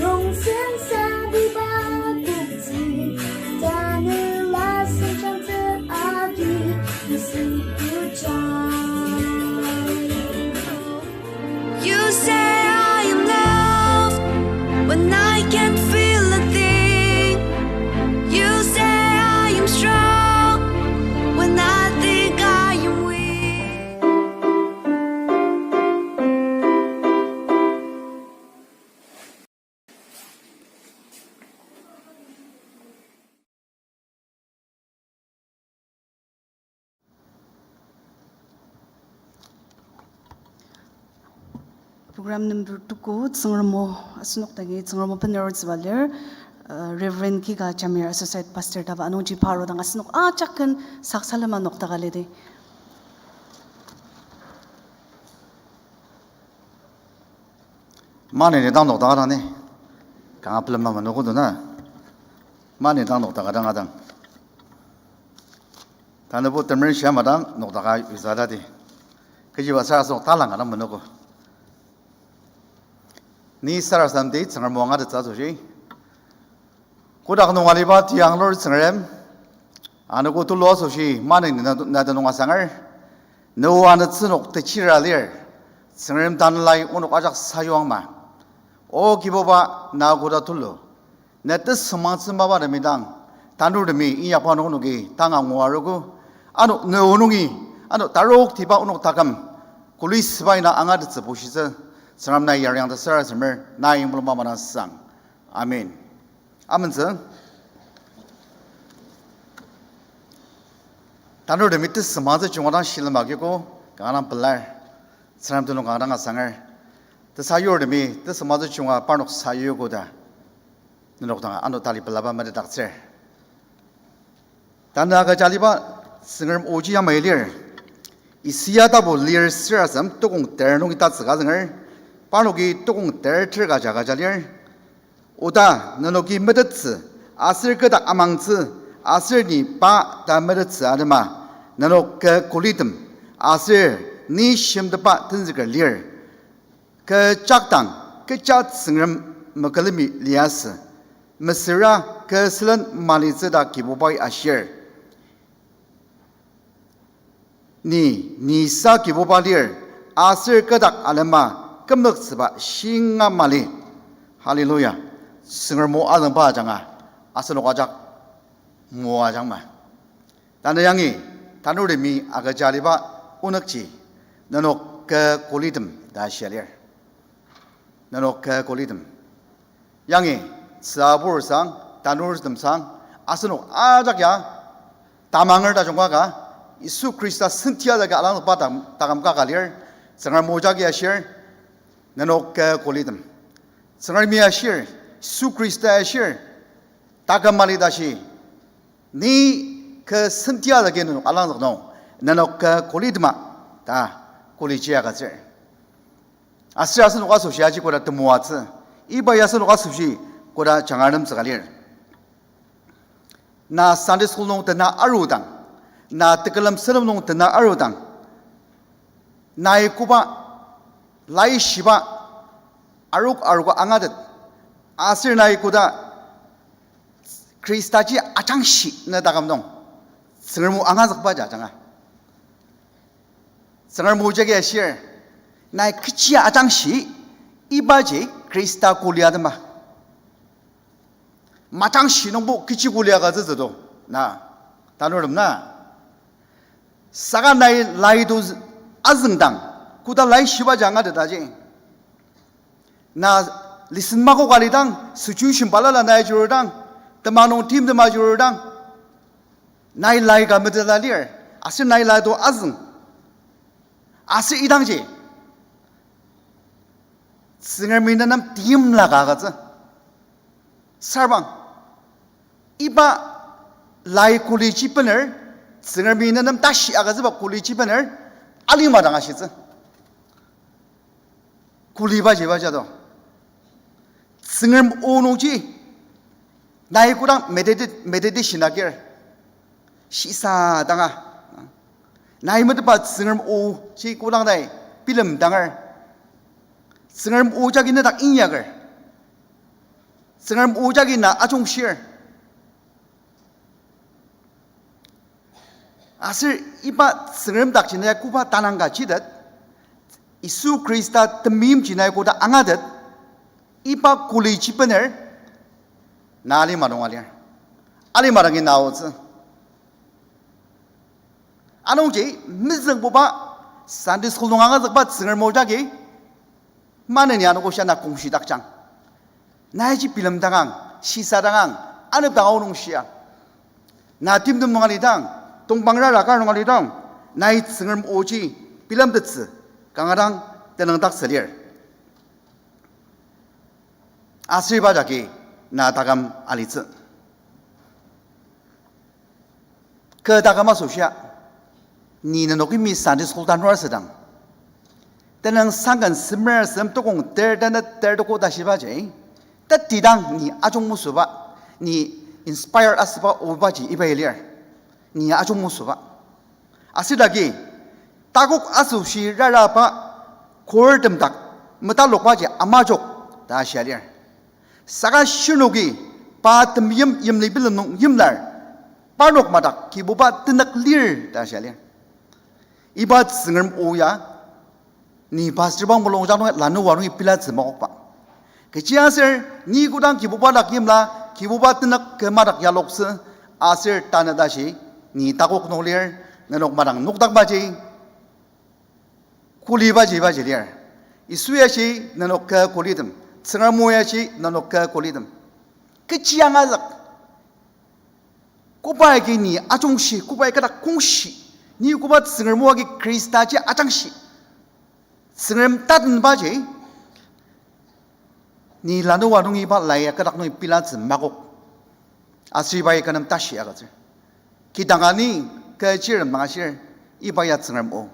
Yongsen sabuba kukji, tanela senjangtsü agi, nisung kuchang. You say I am loved when I can't feel a thing. You say I am strong when I think I am weak. Program number two ko Tsüngrem o asenok dangi Tsüngrem o bener tsüba lir, uh, Reverend Kika Jamir Associate Pastor taba anungji paro dang asenok ajak ken saksalema nokdaka lidi. Mani ni dang nokdaka dang ni. Kanga pelema manogo dona. Mani dang nokdaka dang adang. Tanübo temren shia madang nokdaka yuza dati. Kechiba sarasadem talang ka dang manogo. Ni sarasademdi Tsüngrem o angatettsü asoshi. Kotak nung aliba tianglur Tsüngrem, anogo tulu asoshi maneni na, na tenüng asanger, ne o anütsü nok techira lir, Tsüngrem Tanelai onok ajak sayuangma. O Kibuba, na koda tulu, ne tesümangtsü mapa temidang, tanurtemi inyakba nung onoki tanga ngua arogo, ano ne o nungi, ano taroktiba onok taküm, kuli süba ina angatettsü bushitsü, Tsüngrem nai yariang ta sarasademer, nai yimluma manasang. Amen. Amentsü. Tanurtemi tesümangtsü junga dang shilem agiko, kanga dang pelar. Tsüngrem tenüng kanga dang asanger. Tesayurtemi tesümangtsü junga parnok sayuko ta nenok dang ano tali pelaba metetdaktsür. Tanü agüja aliba Tsüngrem oji yamai lir. Isaia tapu lir sürasem tukong ter nungi tatsüka zünger. Parnoki tukong ter ter kaja kaja lir. Oda nenoki metettsü, aser kü dak amangtsü, aser ni pa ta metettsü atema, nenok kü kulitem, aser ni shimteba tenzüker lir. Kü jakdang, kecha Tsüngrem mekülemi liasü, mesüra kü sülen malitsü ta Kibubai ashir. Ni, ni sa Kibuba lir, aser kü dak alema kümzüktsüba shinga mali. Hallelujah. Tsüngrem o azüngba ajanga, asenok ajak moajangma. Tanü yangi, tanurtemi agüja aliba onükji, nenok kü kulitem ta shia lir. Nenok kü kulitem. Yangi, tsübur sang, tanurtem sang, asenok ajak ya, tamanger tajungba ka, Yisu Khrista sentia dagi alangzükba taküm, taküm kaka lir, Tsüngrem o jagi ashir, nenok kü kulitem. Tsüngremi ashir, Yisu Khrista ashir, taküm mali tashi, ni kü sentia dagi nenok alangzük nung, nenok kü kulitema ta kuliji agütsür. Aser asenok asoshi aji koda temoatsü, iba ya asenok asoshi koda jangartem tsüka lir. Na Sunday school nung tena arudang, na tekülem sentep nung tena arudang, nai koba laishiba arok aroka angatet, aser nai koda Khristaji ajangshi ne taküm nung, Tsüngrem o angazükba ja ajanga. Tsüngrem o jagi ashir, nai kechi ajangshi, ibaji Khrista kuli atema. Majangshi nungbo kechi kuli agütsütsü to, na, tanurtem na. Saka nai lai to azüngdang, koda laishiba ja angatetaji. Na lesson makok alidang, situation balala nai ajurudang, temang nung timtem ajurudang, nai lai ka meteta lir, aser nai lai to azüng. Aser idangji, Tsüngremi nenem timla ka agütsü. Sarbang, iba lai kuliji bener, Tsüngremi nenem tashi agütsüba kuliji bener, alima dang ashitsü. Kulibaji ibaji to. Tsüngrem o nungji, nai kodang meditate, meditation agir, shisa danga, nai metetba Tsüngrem oji kodang nai bilemdanger, Tsüngrem o jagi nedak inyaker, Tsüngrem o jagi na ajungshir. Aser iba Tsüngrem dakji nai koba tanang ka jitet, Yisu Khrista temeimji nai koda angatet, iba kuliji bener, na alima nung alir. Alima dangi na aotsü. Anungji, mezüngbuba Sunday school nung angazükba Tsüngrem o jagi, maneni anogo shia na kongshidakjang. Naiji bilemdangang, shisadangang, anepdang aonung shia. Na timtem nung alidang, tongpang rara kar nung alidang, nai Tsüngrem oji bilemtettsü, kanga dang tenüngdaktsü lir. Aser iba jagi na taküm alitsü. Kü taküm asoshia, ni nenok imi Sunday school tanur asüdang, tenüng sangken semer asem tukong ter tenet ter tuko tashibaji, tetidang ni ajungmesüba, ni inspire asüba obaji iba lir, ni ajungmesüba. Aser dagi, takok asoshi raraba kortem dak metalokbaji amajok ta shia lir. Saka shirnoki Pa temeim yimli bilem nung yimlar. Parnok madak Kibuba tenük lir ta shia lir. Iba Tsüngrem o ya, ni pastor bang mulungjang nung lanur wa nungi pilatsü makokba. Kechiaser ni kodang Kibuba dak yimla, Kibuba tenük kü madak yaloktsü, aser tanü tashi, ni takok nung lir, nenok madang nokdakbaji, kuli baji baji lir. Yisu yashi nenok kü kulitem, Tsüngrem o yashi nenok kü kulitem. Kechi angazük. Koba agi ni ajungshi, koba agi kü dak kongshi. Ni koba Tsüngrem o agi Khristaji ajangshi. Tsüngrem tatenbaji. Ni lanur wa nungi iba lai ya kü dak nungi pilatsü makok. Aser iba ya kü nem tashi agütsür. Kidang ani kü chirem nangashir, iba ya Tsüngrem o.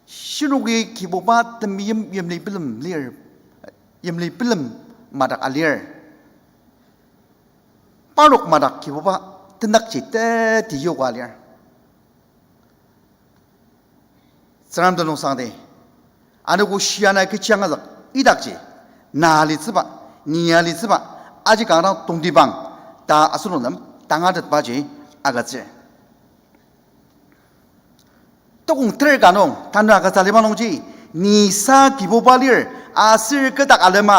Shinoki Kibuba temeim yimli bilem lir, yimli bilem madak alir. Parnok madak Kibuba tenükji teti yoka lir. Tsüngrem tenüngsangdi. Anogo shiana kechi angazük idakji, na alitsüba, ni alitsüba, aji kanga dang tongtibang, ta asenok nem tangatetbaji agütsür. Tokong ter ka nung, tanü agütsü aliba nungji, ni sa Kibuba lir, aser kü dak alema,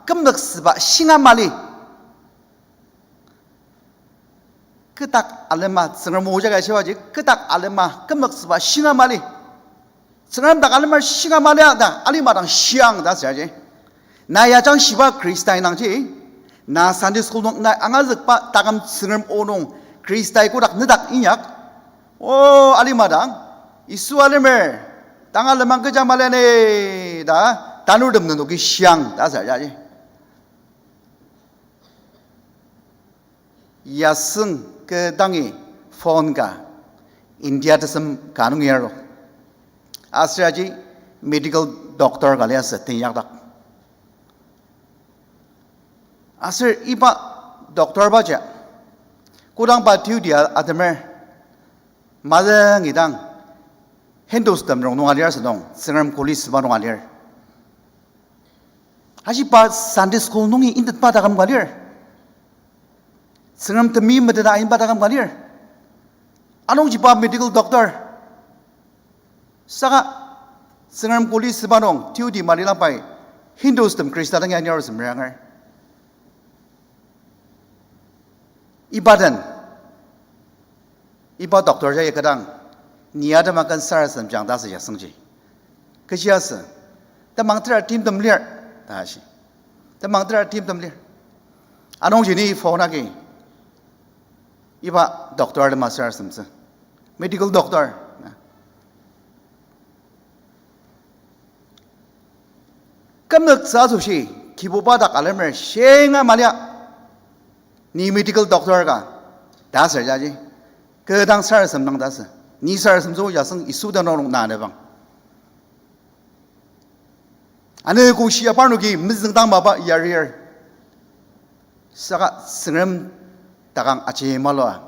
kümzüksüba shinga mali. Kü dak alema, Tsüngrem o jagi shibaji, kü dak alema, kümzüksüba shinga mali. Tsüngrem dak alema shinga mali ta, alima dang shiang ta süaji. Na yajang shiba Khrista indangji, na Sunday school nung na angazükba taküm Tsüngrem o nung Khrista kodak nedak inyak. O alima dang, Yisu alemer, tanga lemang kecha mali ni ta, tanurtem nenoki shiang ta süaji. Yasüng kü dangi phone ka India tesem ka nung yaru. Aser aji medical doctor ka liasü tenyakdak. Aser iba doctor baji kodang pa duty a-, atemer, mazüngidang Hindus tem rongnung alir asünung, Tsüngrem kuli süba nung alir. Aji pa Sunday school nungi intetba taküm ka lir. Tsüngrem temi meteta inba taküm ka lir. Anungji pa medical doctor. Saka Tsüngrem kuli süba nung duty malilang pai Hindus tem Khrista dangi anir asü meranger. Iba den, iba doctor jagi kü dang, ni atema ken sarasademjang ta asü yasüngji. Kechi asü, temang tera timtem lir, ta ashi. Temang tera timtem lir. Anungji ni phone agi, iba doctor atema sarasademtsü. Medical doctor. Kümzüktsü asoshi, Kibuba dak alemer shinga malia, ni medical doctor ka, ta asü jaji. Kü dang sarasadem dang ta asü. Ni sarasademtsü yasüng Yisu tenüng nung na anebang. Ano koshi aparnoki mezüngdang mapa yarir. Saka Tsüngrem takang aji malua,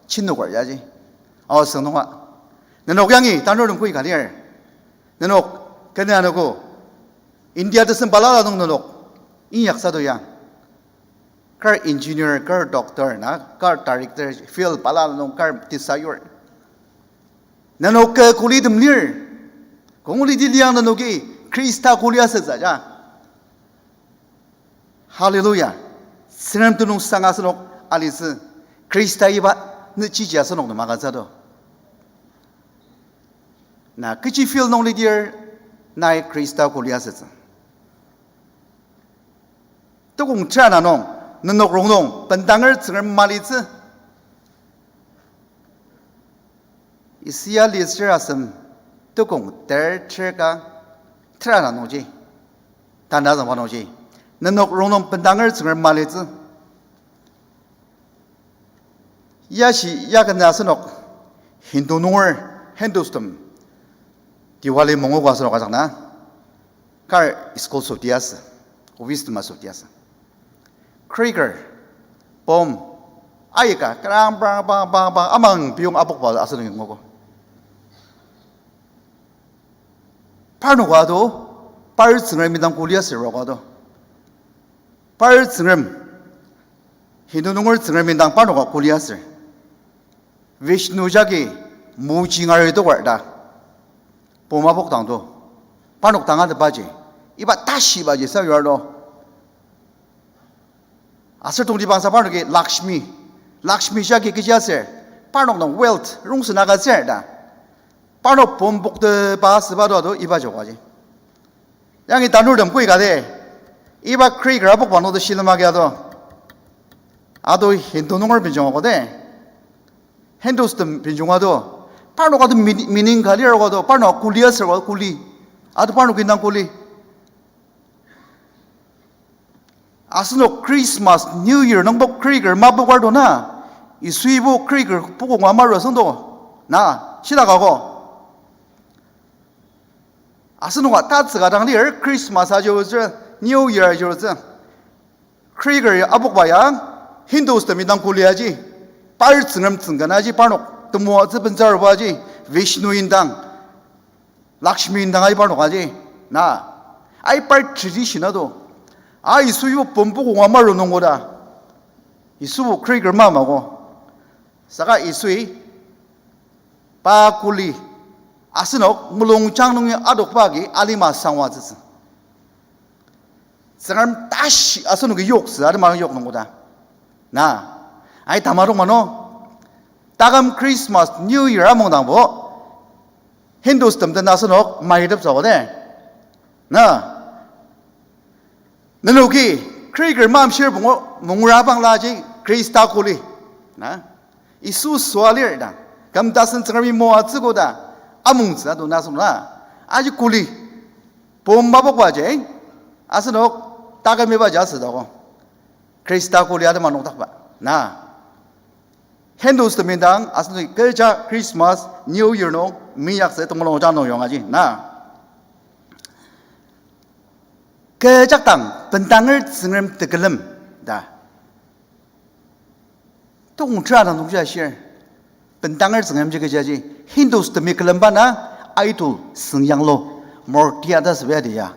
chinoker yaji. Ao süngnunga. Nenok yangi tanurtem kü ka lir. Nenok kena anogo India tesem balala nung nenok inyaksa to ya. Kar engineer, kar doctor na, kar director, field balala nung kar tesayur. Nenok kü kulitem lir. Kü nguliti liang nenoki Khrista kuli asütsü ja. Hallelujah. Tsüngrem tenüngsang asenok alitsü. Khrista iba nüchiji asenok nem agütsü to. Na kechi field nung lidir nai Khrista kuli asütsü. Tukong tera na nung, nenok rongnung bendanger Tsüngrem malitsü. Isaia lisür asem tukong ter ter ka tera na nungji, tanü azüngba nungji, nenok rongnung bendanger Tsüngrem malitsü. Yashi yakena asenok Hindu nunger, Hindus tem Diwali mongogo asenok ajak na, kar school süti asü, office tem asüti asü. Cracker, bomb, aika kerang brang bang bang bang amang piyong apokba asenoki ngogo. Parnoka to, Par tsüngrem indang kuli aser roka do. Par tsüngrem, Hindu nunger tsüngrem indang parnoka kuli aser. Vishnu jagi muji ngari toker ta. Poma pokdang do. Parnok tangatetbaji. Iba tashibaji sa yur do. Aser tongtibangsa parnoki Lakshmi. Lakshmi jagi kechi aser. Parnok nung wealth, rongsen agütsür ta. Parnok pom poktepa süba do ado iba jokaji. Yangi tanurtem koi kati. Iba Greek-er apokba nungdo shilem agi ado. Ado Hindu nunger benjong ako de. Hindus tem benjong ado. Parnok ado meaning, meaning ka lir ako do. Parnok kuli aser ako kuli. Ado parnok indang kuli. Asenok Christmas, New Year nungbo Greek-er mapoker do na. Yisuibo Greek-er pukong amaru asüngdo. Na, shitak ako. Asenoka tatsü ka dang lir Christmas ajurutsü, New Year ajurutsü. Greek-er apokba ya, Hindus temi dang kuli aji, par tsüngrem tsüngken aji parnok, temoatsü bentsüruba aji, Vishnu indang, Lakshmi indang ai parnok aji, na, ai par tradition ado, a Yisui pumpu kong amaru nungbo ta, Yisubo Greek-er mamako, saka Yisui, pa kuli, asenok mulungjang nungi adokba agi alima sangwatsütsü. Tsüngrem tashi asenoki yoktsü, atema yok nungbo ta. Na, ai tamadong mano. Taküm Christmas, New Year amungdangbo, Hindus tem den asenok maiteptsü ko de. Na, nenoki, Greek-er mamshir pungu, mungra bangla aji, Khrista kuli. Na, Yisu süa lir ta. Küm tasen Tsüngremi moatsü koda, amungtsü ado na süngra. Aji kuli. Pum mapokba ji, asenok, taküm iba ji asüdako. Khrista kuli atema nokdakba. Na, Hindus temi dang, asenok kecha Christmas, New Year nung, meyaktsü temulung jang nung yongaji. Na, kecha dang, bendanger Tsüngrem tekülem, ta. Tongtra dang tongja shir. Bendanger Tsüngrem ji kecha ji. Hindus temi külemba na idol süng yanglu. Murti ata sübea dia.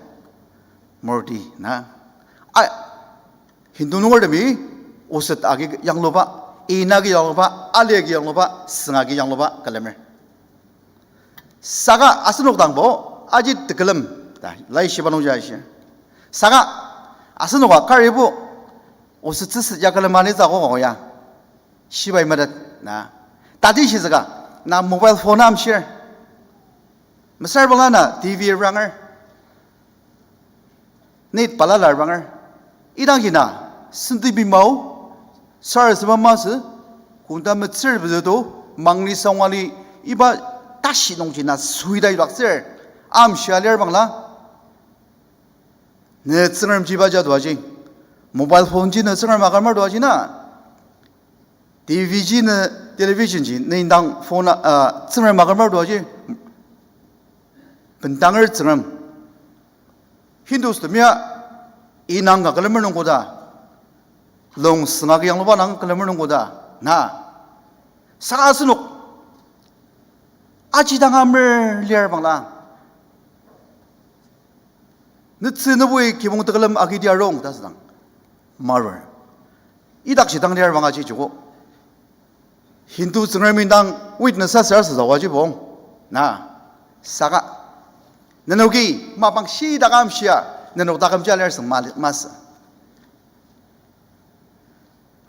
Murti na. A, Hindu nunger temi oset agi yangluba, ina agi yangluba, ali agi yangluba, süng agi yangluba külemer. Saka asenok dangbo, aji tekülem, ta, laishiba nungji ashi. Saka asenoka karibo, osetsüset ya külema ni tsüko ya. Shibai metet, na. Tati shizüka, na mobile phone amshir. Mesüra bangla na T V ranger. Net balala ranger. Idangji na, senti bimao, sarasadema masü, konda metsür pezü to, mangli sangwali, iba tashi nungji na suida idaktsür, amshia lir bangla. Ne Tsüngrem jiba ja doaji, mobile phone ji ne Tsüngrem akümer doaji na, T V ji ne, television ji ne indang phone, ah, Tsüngrem akümer doaji, bendanger Tsüngrem. Hindus temia inang ka külemer nung koda, lung süng agi yangluba nang külemer nung koda, na, saka asenok, aji dang amer lir bangla. Netsü nübui kibong tekülem agidi arung ta südang. Marur. Idak shidang lir bang aji joko. Hindu Tsüngremi dang witness aser asütsü aji bong. Na. Saka. Nenoki mapang shidakam shia. Nenok dakam ja lir süng ma-, masü.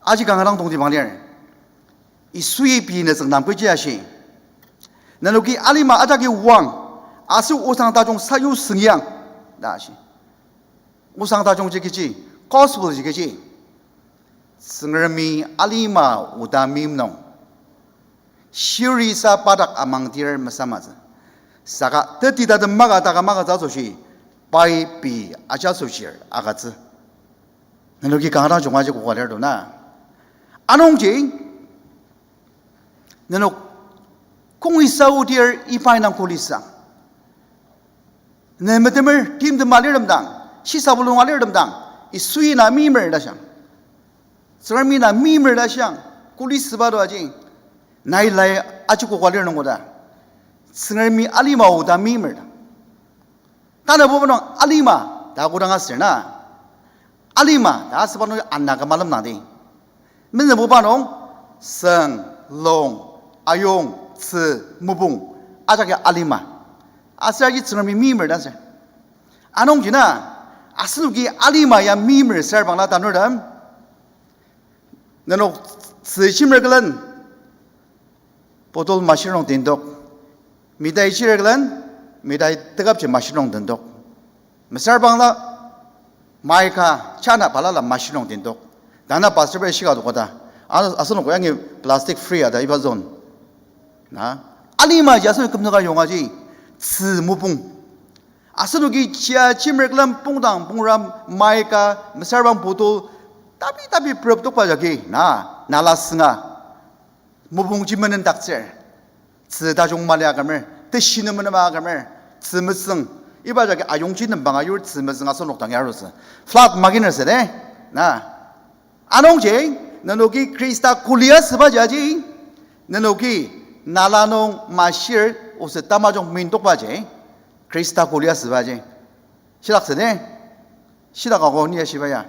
Aji kanga dang tongtibang lir. Yisui pei ne tsüngdang kechi ashi. Nenoki alima ajaki wang. Aser osang tajung sayu süngyang. Ta ashi. Osang tajung ji kechi. Gospel ji kechi. Tsüngremi alima oda meim nung. Shirisa padak amangdir mesamatsü. Saka teti tatem maka taka maka tsü asoshi. Pai pei aja asoshir agütsü. Nenoki kanga dang junga ji koka lir to na. Anungji, nenok kongisa odir iba indang kulisang. Ne metemer timtem alirtem dang, shisa bulung alirtem dang, Yisui na meimer ta shiang. Tsüngremi na meimer ta shiang, kuli süba to aji. Nai lai aji koka lir nung koda. Tsüngremi alima oda meimer ta. Tanabuba nung alima ta kodang asür na, alima ta asüba nung ana kü malem nangdi. Menebuba nung seng, long, ayong, tzü, mopung, ajaki alima. Aser aji Tsüngremi meimer ta asür. Anungji na, asenoki alima ya meimer sür bangla tanurtem, nenok tzü shimer külen bottle machine nung tendok. Mitai shir külen, mitai teküpji machine nung tendok. Mesüra bangla, maika, chana balala machine nung tendok. Tanü pastor bai shika dokoda, a-, asenok yangi plastic free ada iba zone. Na, alimaji asenok kümzüka yongaji, tzü mopung. Asenoki chia shimer külen pongdang, pungram, maika, mesüra bang bottle, tabi tabi prep tokba jagi, na, nala sünga mopungji menendaktsür. Tzü tajung mali akümer, teshi nem menema akümer, tzü metsüng. Iba jagi ayongji nembanga yur tzü metsüng asenok dang yarutsü. Flood maginer süde, na. Anungji, nenoki Khrista kuli asübaji aji, nenoki nala nung mashir oset tamajung mintokbaji, Khrista kuli asübaji. Shidak süde, shidak ako ni ashiba ya.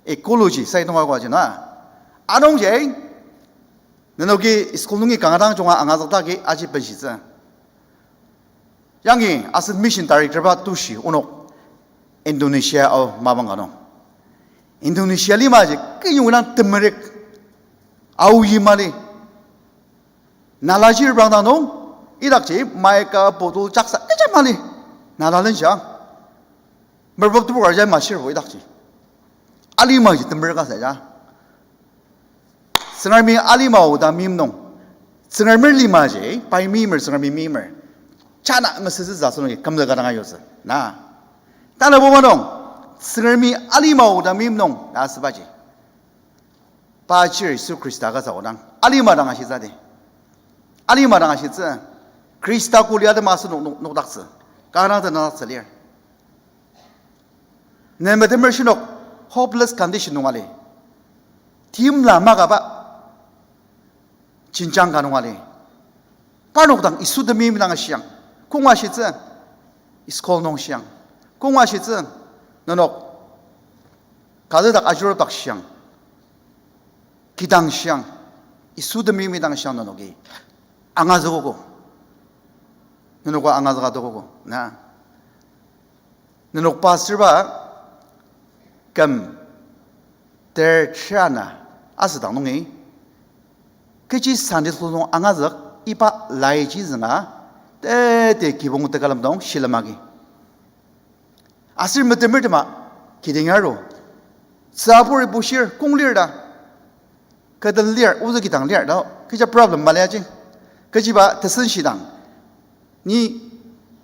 Ecology, sai tonga kwa jina. Anungji, nenoki school nungi kanga dang junga angazükdaki aji benshitsü. Yangi asen mission director ba tushi onok Indonesia ao mapang ka nung. Indonesia limaji kenyongi dang temerük, aoyi mali. Nala shir bang dang nung, idakji maika bottle jaksa kecha mali. Nala lenshang. Merbok tebur ja mashirbo idakji. Alimaji temerük asa ja. Tsüngremi alima oda meim nung, Tsüngremi limaji, pai meimer, Tsüngremi meimer. Chana ngesütsü za asenoki kümzüka dang ayutsü. Na. Tanabuba nung, Tsüngremi alima oda meim nung, ta asübaji. Pa chir Yisu Khrista ka sa odang, alima dang ashitsü di. Alima dang ashitsü. Khrista kuli atema asenok nok-, nokdaktsü. Kanga dang tenüngdaktsü lir. Ne metemer shinok hopeless condition nung ali. Timla makaba jenjang ka nung ali. Parnok dang Yisu temeim dang ashiang. Kong ashitsü, school nung shiang. Kong ashitsü, nenok kazedak ajurdak shiang. Kidang shiang. Yisu temeim dang shiang nenoki angazükogo. Nenok angazüka tokogo. Na. Nenok pastor ba küm ter shiana asüdang nungi, kechi Sunday school nung angazük iba laiji zünga, tete kibong tekülem nung shilem agi. Aser metemertema kidang aru, tsüburi bushir kong lir ta, kü den lir, ozü kidang lir ta, kecha problem mali aji. Kechiba tesenshidang, ni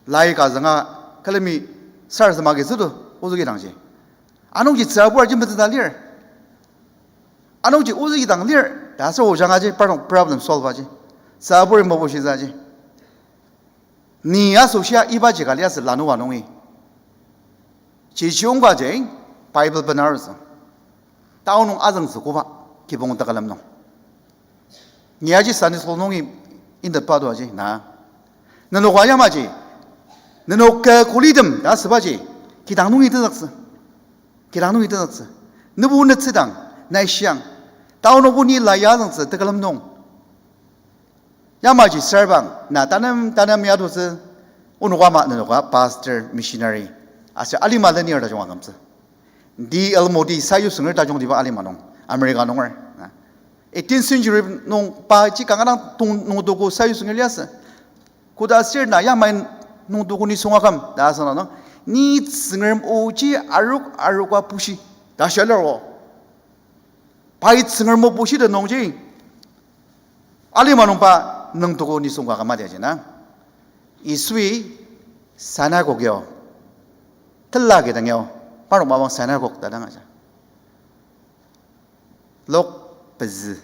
lai ka zünga külemi sarasadem agi süto, ozü kidangji. Anungji tsübur ji metsüta lir. Anungji ozü kidang lir ta asür ojang aji, parnok problem solve aji. Tsüburi mebushitsü aji. Ni asoshia ibaji ka liasü lanua nungi. Chichi ongbaji Bible benarutsü. Tao nung azüngtsü koba kibong tekülem nung. Ni aji Sunday school nungi indetba to aji na. Nenok yamaji, nenok kü kulitem ta asübaji, kidang nungi tenzüktsü. Kidang nungi tenzüktsü. Nebu netsüdang, nai shiang. Tao nungbo ni la yazüngtsü tekülem nung. Yamaji sür bang, na tanem tanem yadotsü, onok ama nenoka pastor, missionary, aser alima lenir tajung akümtsü. D L Moody sayusenger tajungtiba alima nung, America nunger. Eighteenth century nung paji kanga dang tong nungtogo sayusenger liasü. Koda sür na yamai nungtogo nisung aküm ta asüna nung, ni Tsüngrem oji arok aroka bushi ta shia lir o. Pai Tsüngrem o bushi ta nungji, alima nung pa nungtogo nisung ka kümadi aji na. Yisui synagogue o, tela kidang o, parnok mapang synagogue ta dang aja. Lok pezü,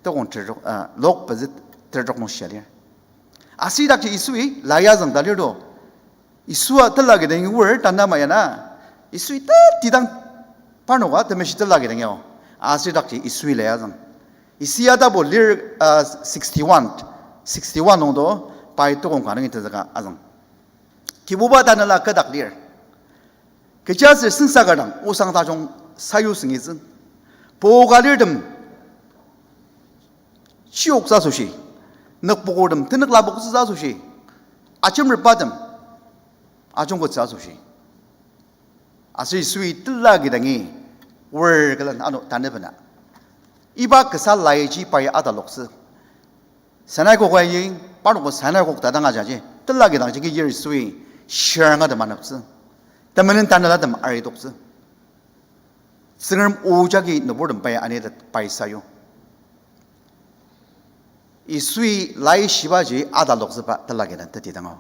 tokong terok, ah, Lok pezü terok nung shia lir. Asidakji Yisui la yazüng ta lir to. Yisua tela kidang oar tanü ama ya na, Yisui tetidang parnoka temeshi tela kidang o. Asidakji Yisui la yazüng. Isaia tapu lir, ah, sixty-one, sixty-one nung to, pai tokong ka nungi tenzüka azüng. Kibuba tanela kü dak lir. Kechiaser sensaker dang osang tajung sayu süngitsü. Poka lirtem chiyoktsü asoshi, nükpokurtem tenük lapoktsütsü asoshi, ajemrepatem ajungkettsü asoshi. Aser Yisui tela kidangi oar külen ano tanü bena. Iba kasa laiji pai ataloktsü. Sinai kok ayi, parnok Sinai kok ta dang ajaji, tela kidang jagi lir Yisui shiranga tem aneptsü. Temenen tanelatem aritoktsü. Tsüngrem o jagi nüburtem pai anitet pai sayu. Yisui lai shibaji ataloktsüba tela kidang teti dang ao.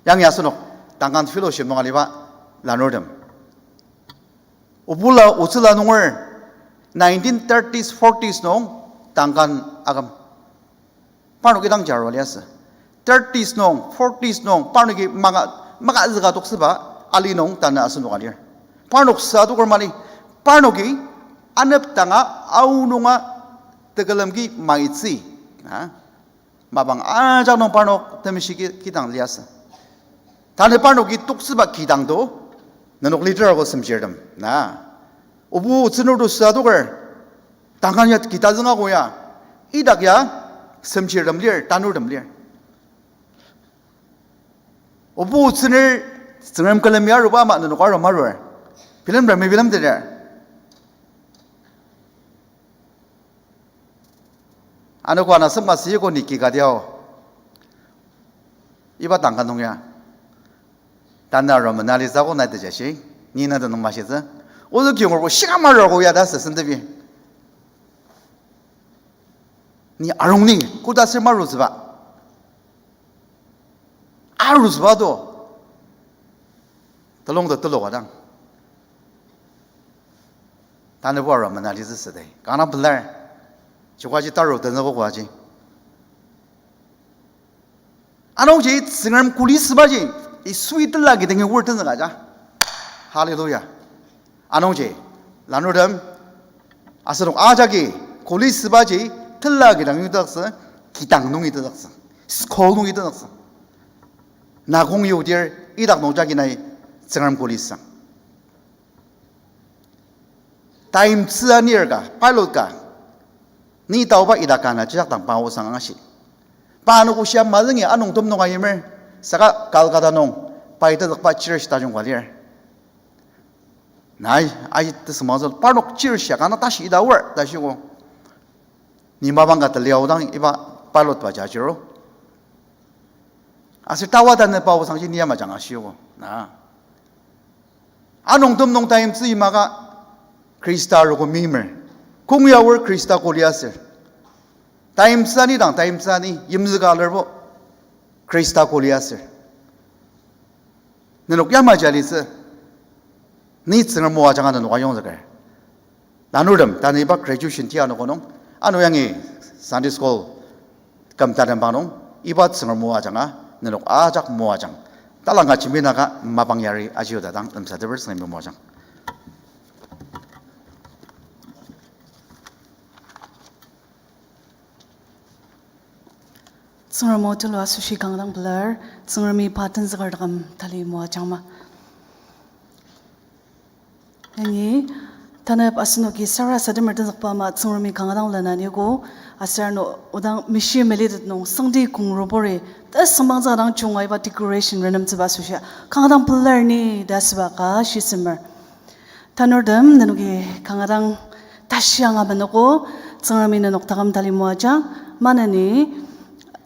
Yangi asenok Tankan Fellowship nung aliba lanurtem, obula otsüla nunger nineteen thirties, forties nung Tankan aküm. Parnok idangji arua liasü. Thirties nung, forties nung, parnoki maka, makazüka toksüba ali nung tanü asenok alir. Parnok sa adoker mali, parnoki anepdanga aonunga tekülemki maitsü. Na, mapang ajak nung parnok temeshi ki, kidang liasü. Tanü parnoki toksüba kidang to, nenok leader ako semchirtem. Na, obu otsünür to sa adoker, Tankan ya kidang zünga ko ya, idak ya semchirtem lir, tanurtem lir. Obu otsünür Tsüngrem külemi aruba ama nenok aru marur. Bilemra mebilemteter. Ano ko ana sema siyoko ni kikadiao. Iba Tankan nung ya. Tanü aru menalisa ko na tejashi. Ni na tenüng mashitsü. Ozu kiyongerbo shika marur ko ya ta sü sentepi. Ni arung ni koda sür marutsüba. Arutsüba to. Telung to telok adang. Tanübo aru menalitsü süde. Kanga pelar. Chokwaji taru tenüko kwaji. Anungji Tsüngrem kuli sübaji, Yisui tela kidangi word tenzüka ja. Hallelujah. Anungji, lanurtem, asenok ajaki kuli sübaji, tela kidangi tenzüktsü, kidang nungi tenzüktsü, school nungi tenzüktsü. Na kong yudir, idak nung jagi nai Tsüngrem kuli sang. Taimtsü anir ka, pilot ka, ni taoba ita ka na chijak dang pa osang angashi. Pa ano koshia mazüngi anungtem nung ayimer, saka Kolkata nung, pai tezükba church tajung ka lir. Nai, ai tesüngmangtsü, parnok church ya kanga tashi ita aor, ta shiko. Ni mapang ka teliaodang iba pilot ba jajiro. Aser tawa tanü pa osangji ni yamajang ashiogo. Na. Anungtem nung taimtsü imaka Khrista arogo meimer. Kong ya aor Khrista kuli aser. Taimtsü ani dang, taimtsü ani yimzüka alerbo Khrista kuli aser. Nenok yamaji alitsü. Ni Tsüngrem o ajanga nenok ayongzüker. Lanurtem, tanü iba graduation tia noko nung, ano yangi Sunday school küm tatem pa nung, iba Tsüngrem o ajanga nenok ajak moajang. Talangka jembinaka mapang yari ajiuta dang lemsateper Tsüngremi moajang. Tsüngrem o tulu asoshi kanga dang pelar, Tsüngremi pa tenzüker taküm tali moajangma. Yangi, tanep asenoki sarasademer tenzükba ama Tsüngremi kanga dang lena niogo, aser ano odang mishi melitet nung sangdi kongrobori, tesüngmangtsü dang junga iba decoration renemtsüba asoshi, kanga dang pelar ni ta asüba ka shisemer. Tanurtem nenoki kanga dang tashi anga menogo, Tsüngremi nenok taküm tali moajang, maneni,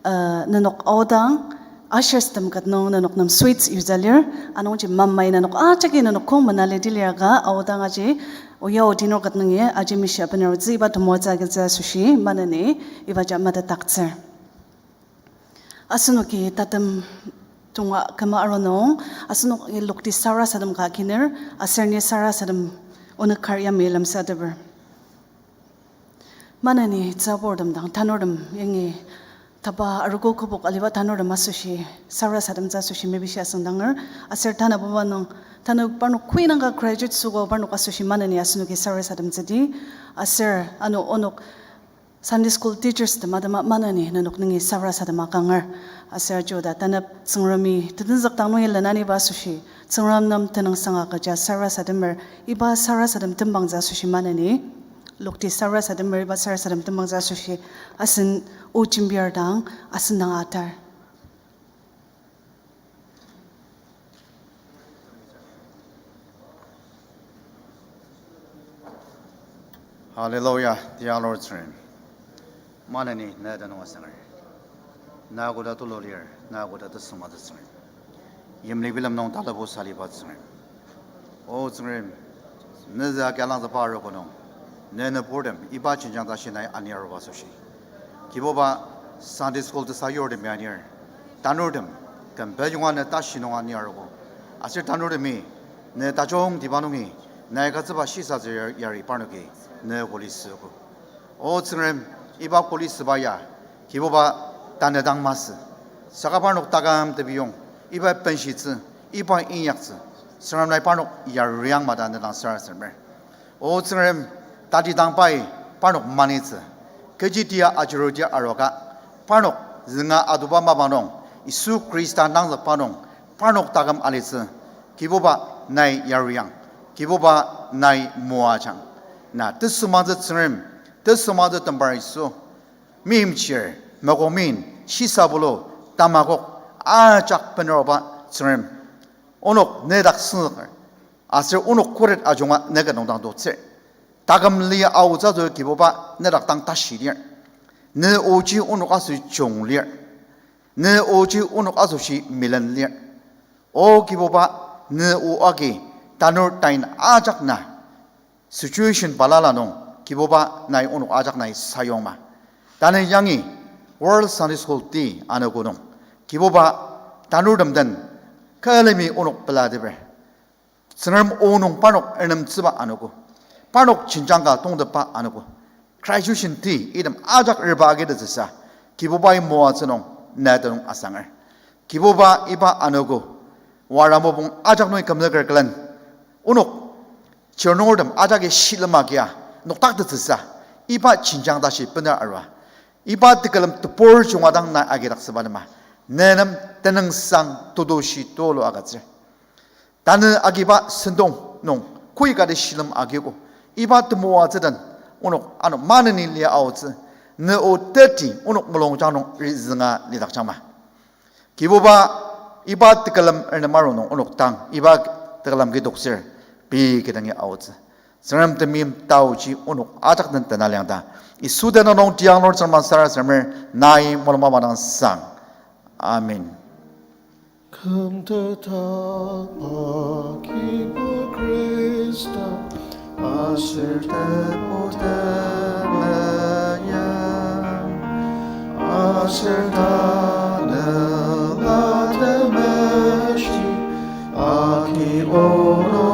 uh, nenok aodang, ushers tem ket nung nenok nem sweets yuja lir, anungji mamai nenok ajaki nenok kong menalidi liraka aodang aji, oya odi nor ket nungi aji mishi abener otsü iba temoatsü agütsü asoshi, maneni ibaji metetdaktsür. Asenoki tatem tonga küma aru nung, asenoki lokti sarasadem ka akiner, aser ni sarasadem onük kar yamai lemsateper. Maneni tsüburtem dang tanurtem yangi taba arogo kübok aliba tanurtem asoshi sarasademtsü asoshi mepishi asüngdanger, aser tanabuba nung, tanü parnok koi nangka graduate süogo parnok asoshi maneni asenoki sarasademtsüdi, aser ano onok Sunday school teachers tema tema maneni nenok nungi sarasadema kanger. Aser ajuda tanep Tsüngremi tetenzük dang nungi lenaniba asoshi, Tsüngrem nem tenüngsang agüja sarasademer, iba sarasadem tembangtsü asoshi maneni, lokti sarasademer, iba sarasadem tembangtsü asoshi, asen o jembir dang, asen dang atar. Hallelujah, tiang Lord Tsüngrem. Maneni ne tenüng asanger. Na koda tulu lir, na koda tesüngmang Tsüngrem. Yimli bilem nung talabo saliba Tsüngrem. O Tsüngrem, ne zü akialangzüba arogo nung, ne nüburtem iba jenjang tashi nai ani aruba asoshi, Kibuba, Sunday school tesayurtemi anir, tanurtem kümba yonga ne tashi nung ani arogo. Aser tanurtemi ne tajungtiba nungi nai agütsüba shisatsü yar-, yari parnoki ne kuli süogo. O Tsüngrem, iba kuli süba ya, Kibuba, tanü dang masü. Saka parnok taküm tebiyong, iba benshitsü, iba inyaktsü, Tsüngrem nai parnok yariang mada ne dang sarasademer. O Tsüngrem, tatidang pai parnok manitsü, kechi tia ajuruji aruaka, parnok zünga adoba mapa nung, Yisu Khrista nangzükba nung, parnok taküm alitsü, Kibuba, nai yariang, Kibuba, nai moajang. Na tesüngmangtsü Tsüngrem, tesüngmangtsü Tembar Yisu, meimchir, mokokmin, shisabulu, tamakok, ajak beneroba Tsüngrem, onok nedak senzüker, aser onok khuret ajunga neka nungdang totsür. Taküm lia aotsü to Kibuba nedak dang tashi lir. Ne oji onok asoshi jung lir. Ne oji onok asoshi milen lir. O Kibuba, ne o agi tanur tain ajak na situation balala nung, Kibuba, nai onok ajak nai sayongma. Tanü yangi World Sunday School Day anogo nung, Kibuba, tanurtem den külemi onok pelateper. Tsüngrem o nung parnok renemtsüba anogo, parnok jenjang ka tongtepba anogo, graduation day item ajak repa agitettsüsa, Kibubai moatsü nung ne tenüng asanger. Kibuba, iba anogo, wara mopung ajak nungi kümzüker külen, onok chirnungertem ajaki shilem agia noktaktettsüsa, iba jenjang tashi bener arua, iba tekülem tebur junga dang nai agidaktsüba nema, ne nem tenüngsang tetushi tulu agütsür. Tanü agiba sentong nung koikati shilem agiogo, iba temoatsü den onok ano maneni lia aotsü, ne o teti onok mulungjang nung rizünga lidakjangma. Kibuba, iba tekülem ernem aru nung onok dang iba tekülem ki doktsür, pei kidangi aotsü. Tsüngrem temeim taoji onok ajak den tenaliang ta, Yisu tenüng nung tiang Lord Tsüngrem sarasademer, nai mulung mapa dang sang. Amen. Kümtetba Kibu Khrista, aser Tebu Temenen, aser Tanela Temeshi, aki onok